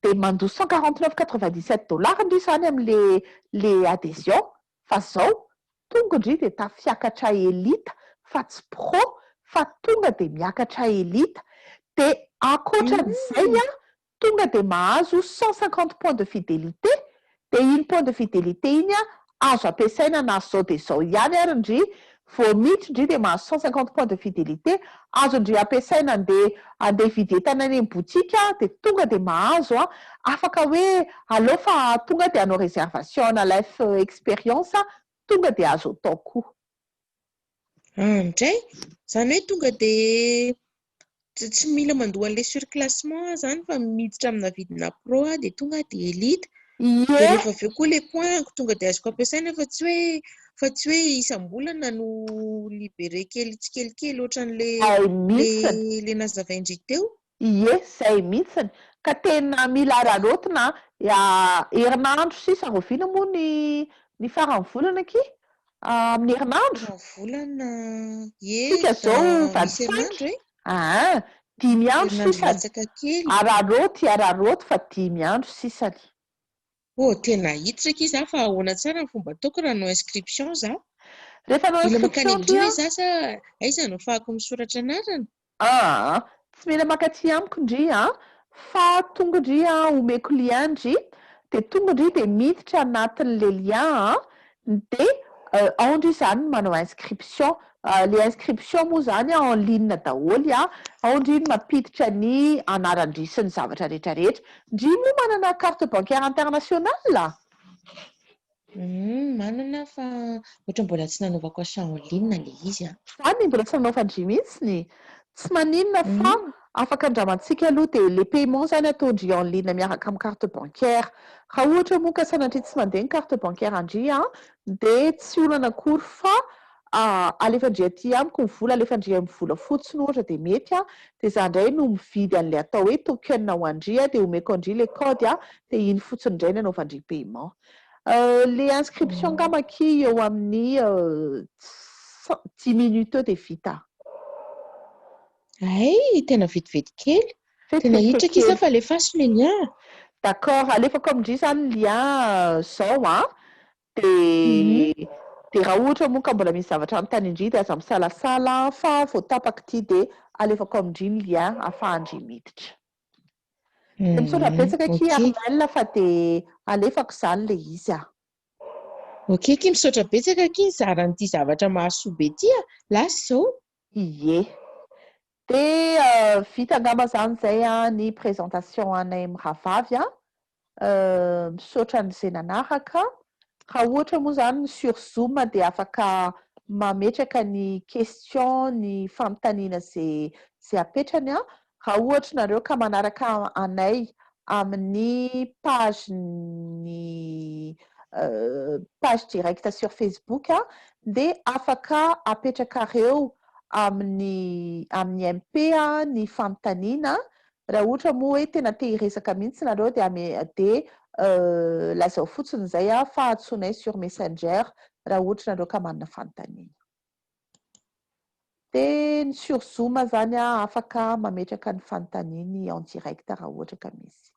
dia mandoa 149,97 dollars ndry zany amin'le le adhésion, fa zao tonga ndry dia tafiakatra élite, fa tsy pro fa tonga dia miakatra élite, dia ankoatran'izay a, tonga dia mahazo 150 points de fidélité. Dia iny point de fidélité iny a azo ampiasaina na zao dia zao ihany ary ndry vao miditra ndry dia mahazo 150 points de fidélité, azo ndry ampiasaina andeha hividy entana any amin'ny boutique, dia tonga dia mahazo a, afaka hoe aleo fa tonga dia hanao réservation na life experience, tonga dia azo atao koa. Indray zany hoe tonga dia tsy mila mandoa an'ilay surclassement zany fa miditra amina vidina pro a, dia tonga dia élite. De rehefa avy eo koa le point tonga de azoko ampiasaina fa tsy hoe isam-bolana no libéré kely tsikelikely ohatran'le le nazavain-dry teo. Ie, zay mihitsiny. Ka tena mila araraotina. Herinandro sisa. Roviana moa ny faran'ny volana ki? Amin'ny herinandro. Volana e. Sika zao 25 e. Aa, 5 andro sisany. Kely. Araraoty, araraoty fa 5 andro sisany. Oh, tena hiditra aky za, fa ahoana tsara ny fomba ataoko raha hanao inscription za? Rehefa anao Mila makany amindry hoe za sa aiza no ahafahako misoratra anarana? Aa, tsy mila makaty amiko ndry a, fa tonga ndry a, omeko lien ndry, de tonga ndry de miditra anatin'le lien a, de ao ndry zany manao inscription. Le inscription moa zany en ligne daholy a. Ao ndry ny mampiditra ny anarandry sy ny zavatra rehetrarehetra. Ndry moa manana carte bancaire internationale? Manana, fa ohatra mbola tsy nanaovako achat en ligne le izy a. Zany mbola tsy nanaovandry mihitsiny. Tsy maninona, fa afaka andramantsika aloha. De le paiement zany ataondry en ligne miaraka amin'ny carte bancaire. Raha ohatra moa ka sanatria tsy mandeha ny carte bancaire andry a, de tsy olana akory, fa alefandry aty amiko ny vola, alefandry amin'ny vola fotsiny ohatra de mety a. De za indray no mividy an'le atao hoe token ho andry a, de omeko andry le code a, de iny fotsiny indray ny anaovandry paiement. Le inscription ngamaky eo amin'ny 10 minutes eo de vita. Ay, tena vetivety kely. Tena hiditra aky za, fa alefaso le lien. D'accord, alefako amindry zany lien zao a. De raha ohatra moa ka mbola misy zavatra anontany indri, de aza misalasala, fa vao tapaka ity de alefako amindry ny lien ahafahandry miditra. De misaotra betsaka aky, Armel, fa de alefako zany le izy a. Ok ky, misaotra betsaka aky nizaran'ity zavatra mahasoa be ty a. Lasa izao. Ie, de vita angamba zany zay a ny présentation anay mirahavavy a. Misaotra an'izay nanaraka. Raha ohatra moa zany sur Zoom, de afaka mametraka ny question, ny fanontaniana zay apetrany a. Raha ohatra nareo ka manaraka anay amin'ny page, ny page directe sur Facebook a, de afaka apetrakareo amin'ny MP a ny fanontaniana. Raha ohatra moa hoe tena te hiresaka mihitsy nareo, de ame de lazao fotsiny zay a, fa antsonay sur Messenger raha ohatra nareo ka manana fanontaniana. De ny sur Zoom zany a, afaka mametraka ny fanontaniany en direct raha ohatra ka misy.